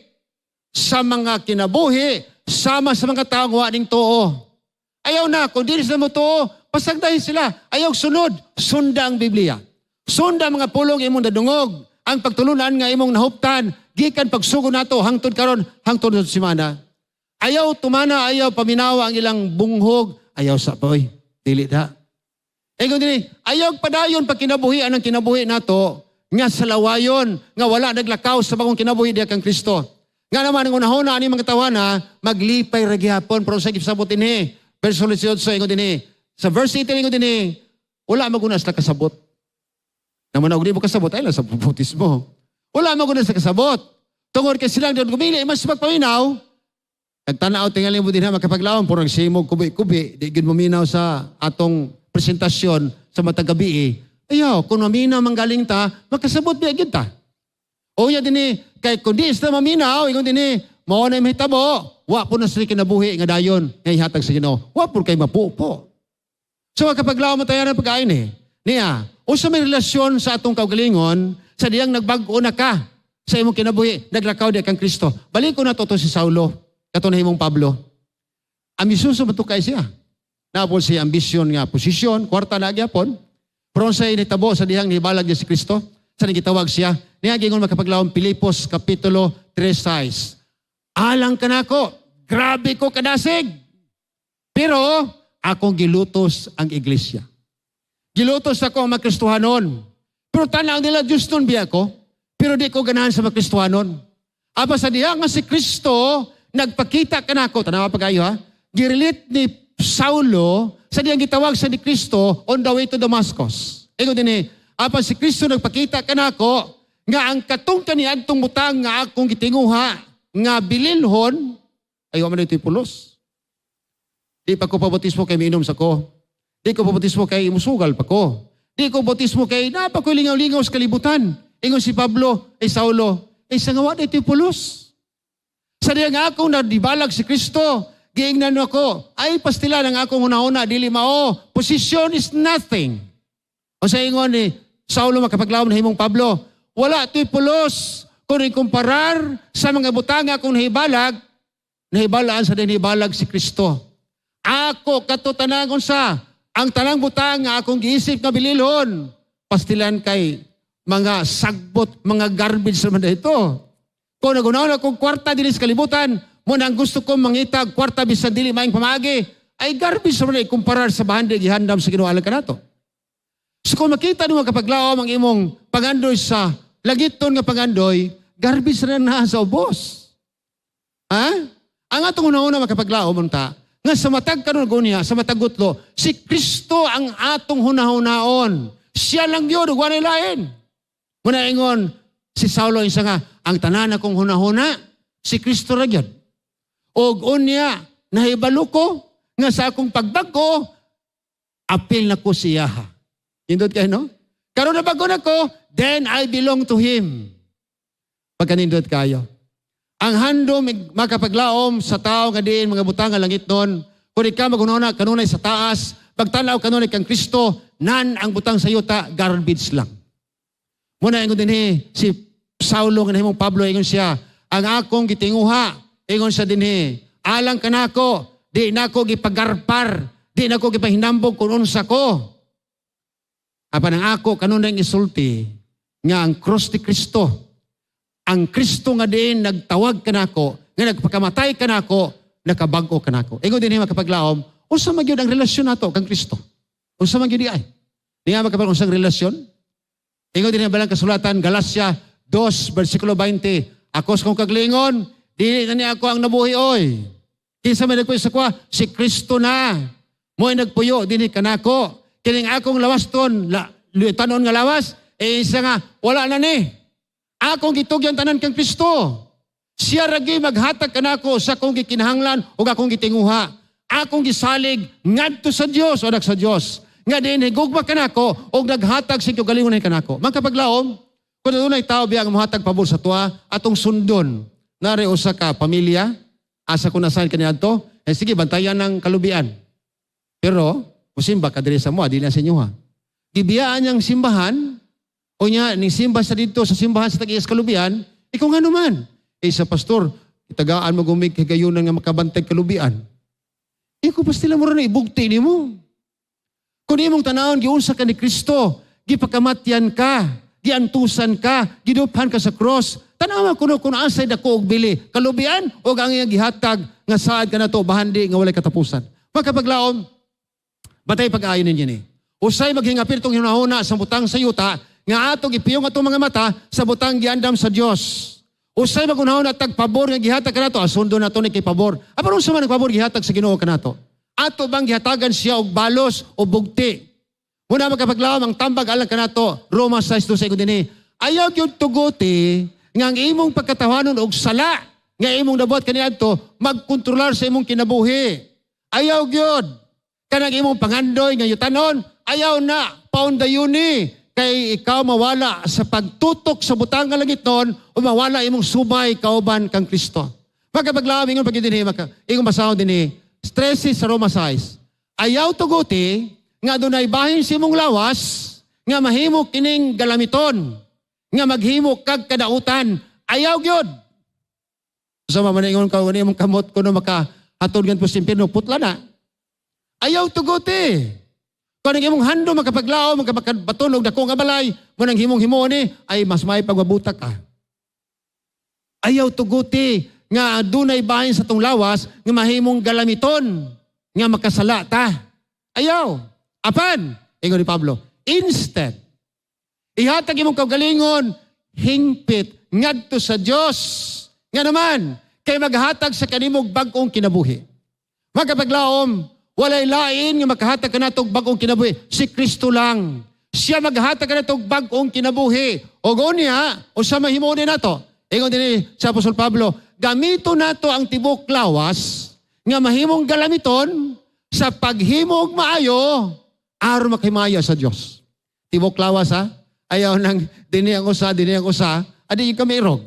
sa mga kinabuhi, sama sa mga taong wa ning tuo. Ayaw na, kung di sila mo tuo, pasagdahin sila. Ayaw sunod, sunda ang Biblia. Sunda ang mga pulong imong nadungog, ang pagtulunan nga imong nahuptan, gikan pagsugod nato hangtod karon, hangtod sa semana. Ayaw tumana, ayaw paminawa ang ilang bunghog, ayaw sa boy, dili da. Eh kung dili, ayaw padayon pag kinabuhi ang kinabuhi nato, nga sa lawayon, nga wala naglakaw sa bagong kinabuhi diya kang Kristo. Nga naman ang unahona ani mga tawana, maglipay ra gihapon pero sa gisabot dinhi. Verse 18 ingon dinhi. Sa verse 18 ingon dinhi, wala maguna sila kasabot. Naman og di mo kasabot ay lang sa bautismo. Wala maguna sila kasabot. Tungod kay silang doon gumili, mas magpaminaw. Nagtanaw tingali mo dinha makapaglaom puro simog kubi-kubi, di gyud maminaw sa atong presentasyon sa matag gabi eh. Ayaw, kung maminaw manggaling ta, makasabot biya gyud ta. O ya dinhi, kay kung di sila maminaw, ingon dinhi, mao na mahitabo, wa po na sila kinabuhi nga dayon nga ihatag sa Ginoo. Wa po kay mapupo. So kapag laom mo tayo ng pagkain eh. Niya, unsa may relasyon sa atong kaugalingon sa diyang nagbag-o na ka sa imong kinabuhi, naglakaw di kang Kristo. Balik ko na to si Saulo, kato na himong Pablo. Ambisyoso ba to kay siya? Naapol siya ambisyon nga posisyon, kwarta na gyapon. Pero sa initabo sa dihang nibalag niya si Kristo, sa gitawag siya, niya gingon makapaglaom Pilipos Kapitulo 3:6. Alang kanako, grabe ko kadasig. Pero akong gilutos ang iglesia. Gilutos ako ang makristohanon. Pero tanaw nila, Diyos nun biya ko. Pero di ko ganahan sa makristohanon. Apa sa diha nga si Kristo, nagpakita kanako, tanawa pa kayo ha, girelit ni Saulo, sa diyang gitawag sa ni Kristo on the way to Damascus. Ingon din eh, apa si Kristo nagpakita kanako, nga ang katong kaniadtong butang nga akong gitinguha, nga bililhon, ayaw man ito'y pulos. Di pa ko pabautismo kay miinom sa ko. Di ko pabautismo kay musugal pa ko. Di ko bautismo kay napakoy lingaw-lingaw sa kalibutan. Ingon si Pablo, ay Saulo, ay sa nga wa ito'y pulos. Sa diya nga akong nadibalag si Kristo, giingnan ako, ay pastila ng akong una-una, dili mao. Position is nothing. O sa ingon ni Saulo makapaglawom na himong Pablo, wala ito'y pulos. Kung ikumparar sa mga butang akong nahibalag, nahibalaan sa din hibalag si Kristo. Ako katutanangon sa ang tanang butang nga akong giisip nga bililhon, pastilan kay mga sagbot, mga garbage naman na ito. Kung nagunaon akong kwarta dinhi sa kalibutan, mo na ang gusto kong mangitag kwarta bisan dili maayong pamaagi, ay garbage naman na ikumparar sa bahandi gihandam sa Ginoo alang kanato. So kung makita nimo kapaglaom ang imong pangandoy sa lagiton nga pangandoy, garbage na na sa ubos. Ha? Ang atong una-una makapaglaom unta, nga sa matag karon gunya, sa matag gutlo, si Kristo ang atong hunahunaon. Siya lang yun, ug walay lain. Muna ingon, si Saulo isa nga, ang tanan akong hunahuna, si Kristo ra gyud. Og unya, Nahibalo ko nga sa akong pagbag-o, apil na ko siya. Nindot kayo, no? Karon na bago na ko, then I belong to Him. Pagkanindot kayo. Ang handom makapaglaom sa tao nga diin mga butang nga langit nun, kung ikaw magunona kanunay sa taas, pagtanaw kanunay kang Kristo, nan ang butang sa yuta, garbage lang. Muna ingon dinhi si Saulo nga nahimong Pablo, ingon siya, ang akong gitinguha, ingon siya dinhi, alang kanako, di nako gipagarpar, di nako gipahinambog kung unsa ko. Apan ang ako kanunay isulti nga ang cross ni Kristo, ang Kristo nga diin nagtawag kanako, nga nagpakamatay kanako, nakabag-o kanako. Ingon dinhi, makapaglaom, unsa man gyud ang relasyon nato kang Kristo? Unsa man gyud di ay? Di nga makapag unsang relasyon? Ingon din ang balang kasulatan, Galacia 2, versikulo 20. Ako sa kong kaglingon, dili na niya ako ang nabuhi oy. Kinsa may nagpuyo sa kwa? Si Kristo na. Mo'y nagpuyo, dinhi kanako. Kining akong lawaston, la, tanon nga lawas, eh isa nga, wala na ni. Akong gitugyan tanan kang Kristo. Siya ragi maghatag kanako sa akong gikinahanglan ug akong gitinguha. Akong gisalig ngadto sa Dios o sa Dios. Nga diin higugma kanako og naghatag sa kaugalingon kanako. Magkapaglaom, kung adunay tao biya ang mohatag pabor sa tuwa, atong sundon. Nari usa ka pamilya, asa ko nasahin kaniadto, eh sige, bantayan ng kalubian. Pero, musimba ka diri sa mo, di na sa inyo ha. Gibiyaan niyang simbahan, o niya, ning simba sa dito, sa simbahan sa tag-iyas kalubian, ikaw nga naman. Eh sa pastor, itagaan mo gumig higayunan nga makabantay kalubian. Ikaw pastila mo rin ibugti ni mo. Kung imong tanawon, giunsa ka ni Kristo, gipakamatyan ka, giantusan ka, giduphan ka sa cross. Tanawa kuno kung asay dako og bili, kalubian o ang iyang gihatag nga saad ka nato bahandi nga walay katapusan. Magkapaglaom, batay pag-ayon ninyo ni. Usay maghingapir tong hinahuna sa butang sa yuta, nga atong ipiyong atong mga mata sa butang giandam sa Dios. Usay magunahon at pabor nga gihatag kanato, asundo nato ni kay pabor. Apan unsa man ang pabor gihatag sa Ginoo kanato? Ato bang gihatagan siya og balos o bugti? Muna magkapaglaom ang tambag alang kanato, Roma 6:12 ko dinhi. Ayaw gyud tuguti nga ang imong pagkatawanon og sala nga imong nabuhat kaniadto magkontrolar sa imong kinabuhi. Ayaw gyud kanang imong pangandoy nga yutanon, ayaw na paundayuni kay ikaw mawala sa pagtutok sa butang nga langit nun o mawala imong subay kauban kang Kristo. Magkapaglaom ingon pag dinhi maka ingon basahon dinhi 13 sa Roma 6. Ayaw tuguti nga dunay bahin sa imong lawas nga mahimo kining galamiton nga maghimo kag kadautan. Ayaw gyud. Sa so, ingon ka imong kamot kuno maka hatod ngadto sa impyerno, putla na. Ayaw tuguti. Kung ang imong handom makapaglaom, makapagbaton og dako nga balay, mo nang himong himo ni ay mas may pagbabutak ka. Ayaw tuguti nga dunay bahin sa tong lawas nga mahimong galamiton nga makasala ta. Ayaw. Apan, ingon ni Pablo, instead, ihatag imong kaugalingon hingpit ngadto sa Dios. Nga naman, kay maghatag sa kanimog bag-ong kinabuhi. Magkapaglaom, walay lain nga makahatag kanatog bag-ong kinabuhi. Si Kristo lang. Siya maghatag kanatog bag-ong kinabuhi. O unya, o sa mahimo ni nato. Ingon din sa Apostol Pablo, gamito nato ang tibok lawas nga mahimong galamiton sa paghimog maayo aron makahimaya sa Dios. Tibok lawas ha? Ayaw nang dini ang usa, dini ang usa, adi yung kami irog.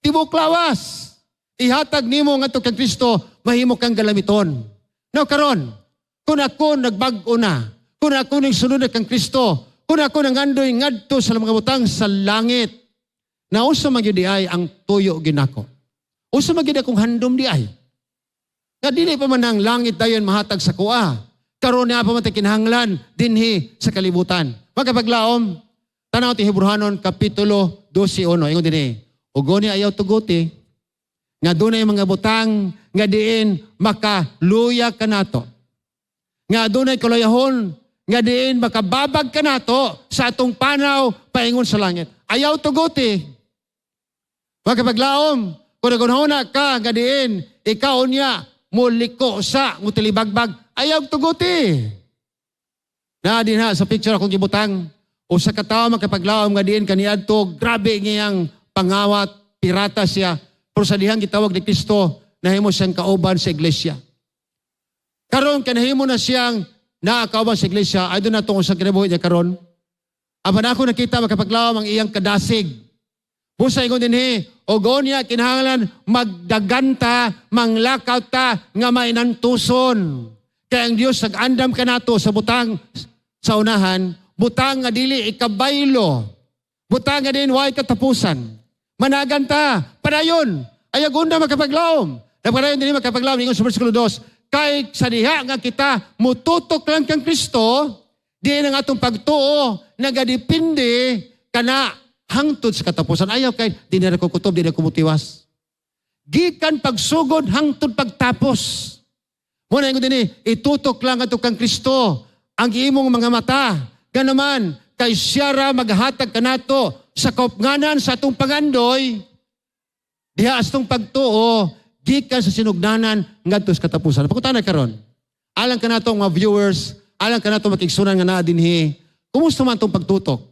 Tibok lawas. Ihatag nimo ngadto kang Kristo, mahimo kang galamiton. Now karon, kung ako nagbag-o na, kung ako nagsunod na kang Kristo, kung ako nangandoy ngadto sa mga butang sa langit, na unsa man gyud ay ang tuyo ginako. Unsa man gyud akong handom di ay. Nga dili pa man ang langit dayon mahatag sa kuha. Karon niya pa man tay kinahanglan dinhi sa kalibutan. Magkapaglaom, tanaw ti Hebrehanon kapitulo 12:1 ingon dinhi. Ug ayaw tuguti nga dunay mga butang nga diin makaluya kanato. Nga dunay kalayahon nga diin makababag kanato sa atong panaw paingon sa langit. Ayaw tuguti. Magkapaglaom, kung nagunahuna ka nga diin, ikaw niya muliko sa mutilibagbag, ayaw tuguti. Na din ha, sa picture akong gibutang, o sa katawo makapaglaom nga diin kaniadto, grabe ngiyang pangawat, pirata siya. Pero sa dihang gitawag ni Kristo, nahimo siyang kauban sa iglesia. Karon kanahimo na siyang naakauban sa iglesia, ay doon na itong usang kinabuhi niya karon. Apan ako nakita, makapaglaom, ang iyang kadasig. Busa ingon dinhi, og niya kinahanglan magdaganta, manglakaw ta nga mainantuson. Kaya ang Dios nag-andam kanato sa butang sa unahan, butang nga dili ikabaylo, butang nga din way katapusan. Managan ta, padayon, ayaw undang makapaglaom. Napadayon din makapaglaom, ingon sa versikulo 2, kay sa diha nga kita mututok lang kang Kristo, di ang atong pagtuo nagadepende kana hangtod sa katapusan. Ayaw kay di na ko kutob, di na ko mutiwas. Gikan pagsugod hangtod pagtapos. Muna ingon dinhi, itutok lang ato kang Kristo ang imong mga mata. Ganaman, kay siya ra maghatag kanato sa kaupnganan sa atong pangandoy, diha sa atong pagtuo, gikan sa sinugdanan ngadto sa katapusan. Pangutana karon. Alang kanato mga viewers, alang kanato makigsunan nga naa dinhi, kumusta man atong pagtutok?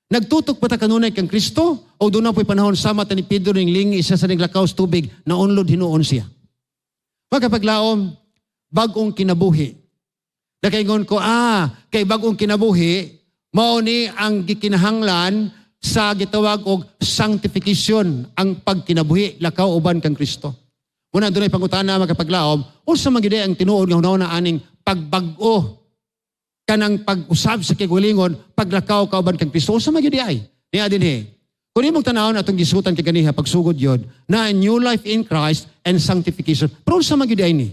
Nagtutok ba ta kanunay kang Kristo o doon na po'y panahon sama ta ni Pedro ning lingi siya sa naglakaw sa tubig na unlod hinuon siya? Magkapaglaom, bagong kinabuhi. Nakaingon ko, kay bagong kinabuhi, mao ni ang gikinahanglan sa gitawag og sanctification, ang pagkinabuhi, lakaw uban kang Kristo. Muna dunay pangutana, makapaglaom, unsa man gyud ang tinuod nga hunahuna aning pagbag-o kanang pag-usab sa kigulingon, paglakaw kauban kang Kristo, unsa man gyud ay? Niya dinhi. Kung imong tanawon atong gisutan kay ganiha pagsugod yun, na new life in Christ and sanctification. Pero unsa man gyud ay ni?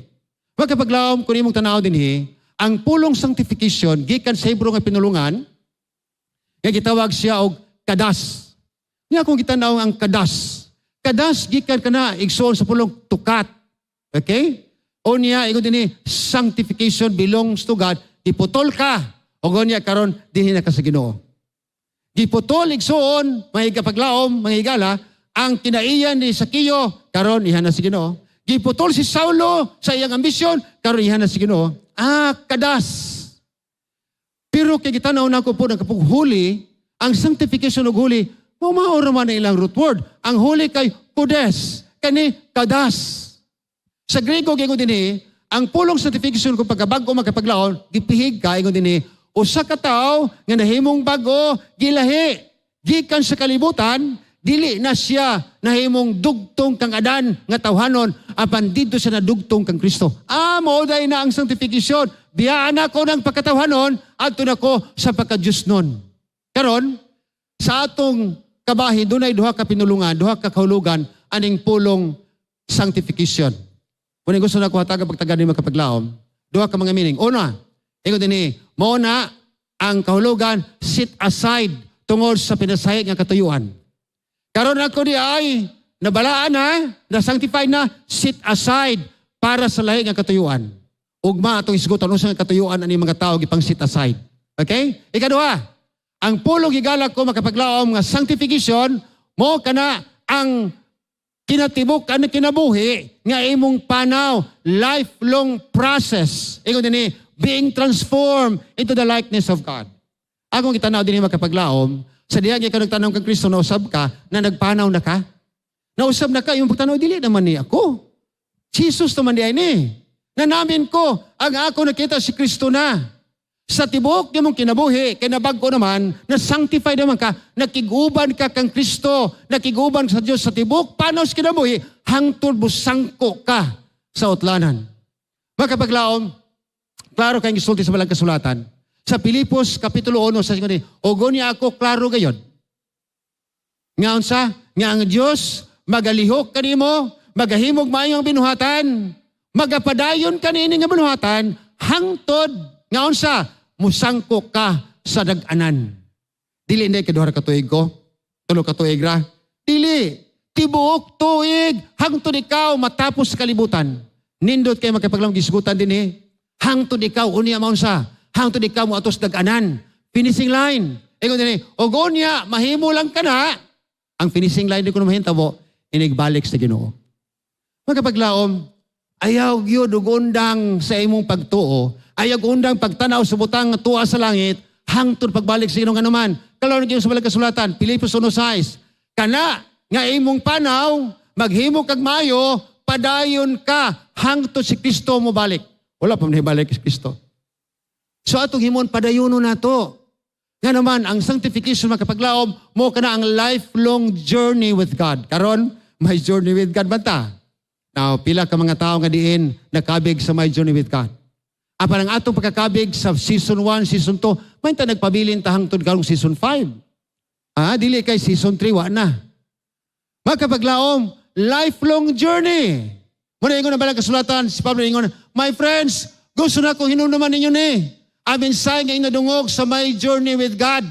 Magkapaglaom, kung imong tanaw dinhi, ang pulong sanctification gikan sa Hebrew nga pinulungan, nga gitawag siya og kadas. Nga kung gitanaw ang kadas, kadas gikan kana, igsoon, sa pulong to cut. Okay? O niya, ingon dinhi, sanctification belongs to God. Giputol ka. O niya karon dinhi na ka sa Ginoo. Giputol, igsoon, mga higapaglaom, mga higala, ang kinaiyan ni Sakeo, karon iha na sa Ginoo. Giputol si Saulo sa iyang ambisyon, karon iha na sa Ginoo. Ah, kadas. Pero kay gitanaw na ko po ng kapug holy, ang sanctification og holy, mao man ang ilang root word. Ang holy kay kodes, kani kadas. Sa Grego, ingon dinhi, ang pulong sanctification kung pagkabago, makapaglaon, gipihig ka, ingon dinhi, usa ka tawo nga nahimong bago, gilahi, gikan sa kalibutan, dili na siya nahimong dugtong kang Adan nga tawhanon, apan didto siya nadugtong kang Kristo. Ah, mao day na ang sanctification. Biyaan ako ng pagkatawhanon, adto na ko sa pagka-Diyos nun. Karon, sa atong kabahin, dunay duha ka pinulungan, duha ka kahulugan, aning pulong sanctification. Kung gusto na ko hatagan pagtagan ni makapaglaom, duha ka mga meaning. Una, ingon dinhi, mao na ang kahulugan set aside tungod sa pinasayod nga katuyuan. Karon ako di ay nabalaan na, na sanctified na, set aside para sa lahi nga katuyuan. Ugma atong isgutan unsa nga katuyuan ani mga tao gipang set aside. Okay? Ikaduha, ang pulong gigala ko, makapaglaom, nga sanctification mo kana ang kinatibuk ang kinabuhi nga imong panaw, lifelong process. Ingon dinhi, being transformed into the likeness of God. Akong gitanaw dinhi, makapaglaom, sa diha nga ikaw nagtanaw kang Kristo, nausab ka, na nagpanaw na ka. Nausab na ka, yung pagtanaw, dili naman ni ako. Jesus naman di ay ni. Na namin ko, ang ako nakita si Kristo na. Sa tibuok nimong kinabuhi, kay nabag-o naman, na sanctify naman ka, nakiguban ka kang Kristo, nakiguban sa Diyos sa tibuok panaw sa kinabuhi, hangtod busangko ka sa utlanan. Makapaglaom, klaro kayong gisulti sa balang kasulatan. Sa Pilipos Kapitulo 1, sa ni, og niya ako klaro gayon. Nga unsa? Nga ang Dios magalihok kanimo, magahimog maayong binuhatan, magapadayon kanini nga binuhatan hangtod nga unsa? Musangko ka sa dag-anan. Dili na kaduha ka tuig ko, 3 ka tuig ra. Dili, tibuok tuig hangtod ikaw matapos sa kalibutan. Nindot kay makapaglaom gisgutan dinhi. Hangtod ikaw unya maunsa? Hangtod ikaw mo atos dag-anan. Finishing line. Ingon dinhi, og unya mahimo lang kana ang finishing line di ko mahintabo inigbalik sa Ginoo. Magkapaglaom, ayaw gyud og undang sa imong pagtuo, ayaw undang pagtanaw sa butang nga tuwa sa langit, hangtod pagbalik sa Ginoo anuman. Klaro gyud sa balang kasulatan, Pilipos 1:6, kana nga imong panaw, maghimo kag maayo, padayon ka hangtod si Kristo mo balik. Wala pa man hibalik si Kristo. So atong himon padayono nato. Nga naman, ang sanctification, makapaglaom, mao kana ang lifelong journey with God. Karon, may journey with God ba ta? Now, pila ka mga tao nga diin nakabig sa my journey with God? Apan ang atong pagkakabig sa season 1, season 2, may ta nagpabilin ta hangtod karong season 5. Ah, dili kay season 3 wa na. Makapaglaom, lifelong journey. Muna ingon na balang kasulatan, si Pablo ingon, "My friends, gusto na akong hinumduman ninyo ni ang mensahe nga inadungog sa my journey with God.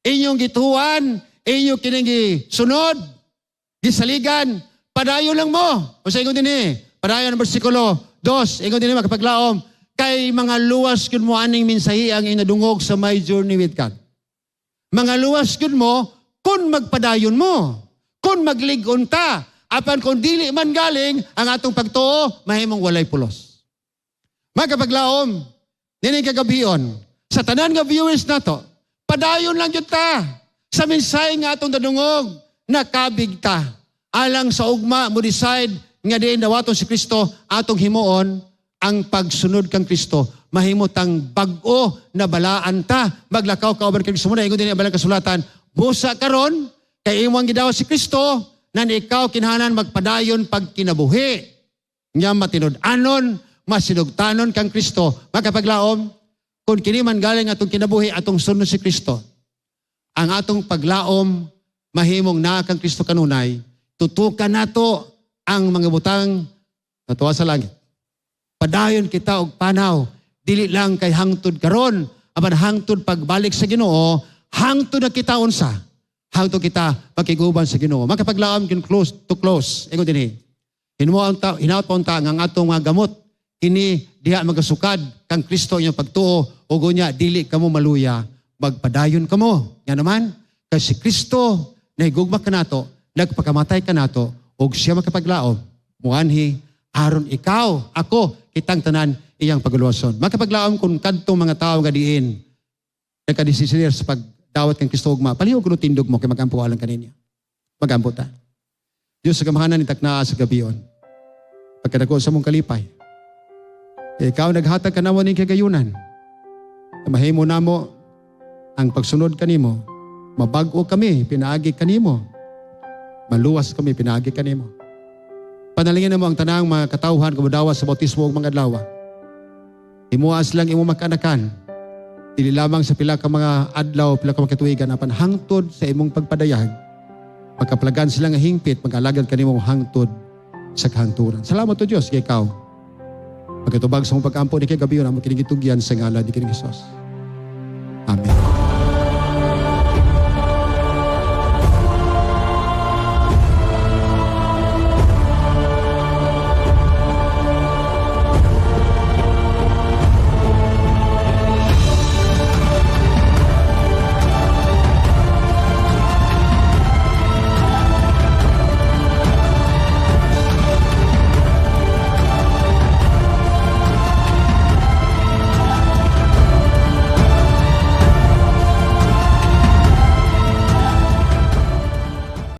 Inyong gituan, inyong kining sunod, gisaligan, padayon lang mo." O sa ingon din eh, padayon ang versikulo 2, ingon din eh, makapaglaom, kay mga luwas kun mo aning mensahe ang inadungog sa my journey with God. Mga luwas kun mo, kung magpadayon mo, kung maglig-on ta, apan kung dili man galing, ang atong pagtuo, mahimong walay pulos. Magkapaglaom, nining kagabion, sa tanan nga viewers nato, padayon lang yun ta. Sa mensahe nga atong dadungog, nakabig ta. Alang sa ugma, mo decide nga diin dawaton si Kristo, atong himuon ang pagsunod kang Kristo. Mahimo tang bag-o na balaan ta, maglakaw ka uban kang Kristo. Muna, ingon din ang balang kasulatan, busa karon, kay imong gidawat si Kristo, nan ikaw kinahanglan magpadayon pagkinabuhi. Nga matinud-anon, masinugtanon kang Kristo. Makapaglaom, kung kini man galing atong kinabuhi, atong sunod si Kristo, ang atong paglaom, mahimong naa kang Kristo kanunay, tutukan nato ang mga butang natuwa sa langit. Padayon kita og panaw, dili lang kay hangtod karon, apan hangtod pagbalik sa Ginoo, hangtod na kita unsa, hangtod kita pakiguban sa Ginoo. Makapaglaom kin close to close. Ingon dinhi. Hinuon ta, hinaut pa unta nga ang atong mga gamot kini diha magasukad kang Kristo inyong pagtuo ug unya dili kamo maluya, magpadayon kamo. Nga naman kay si Kristo nahigugma kanato, nagpakamatay kanato ug siya makapaglaom muanhi aron ikaw, ako, kitang tanan iyang paguluwason. Makapaglaom, kung kadtong mga tao nga diin nagkadesisyon sa pagdawat kang Kristo ugma, palihog kuno tindog mo kay magampo alang kaninyo. Magampo ta. Diyos sa gamhanan, itaknaa sa gabion. Pagkadako sa mong kalipay. Ikaw naghatag kanamo ning kagayunan. Na mahimo namo ang pagsunod kanimo. Mabag-o kami, pinaagi kanimo. Maluwas kami, pinaagi kanimo. Panalangin mo ang tanang mga katawhan kamudawa sa bautismo ug mga adlaw. Himuas lang imo makanakan. Dili lamang sa pila ka mga adlaw, pila ka mga katuigan, apan hangtod sa imong pagpadayag. Pagkaplagan sila nga hingpit, mag-alagad kanimo hangtod sa kahangturan. Salamat o Diyos kay ikaw. Pagkatubag sa mong pag-ampo ni kay gabi, amo kining gitugyan sa ngalan ni Kining Jesus.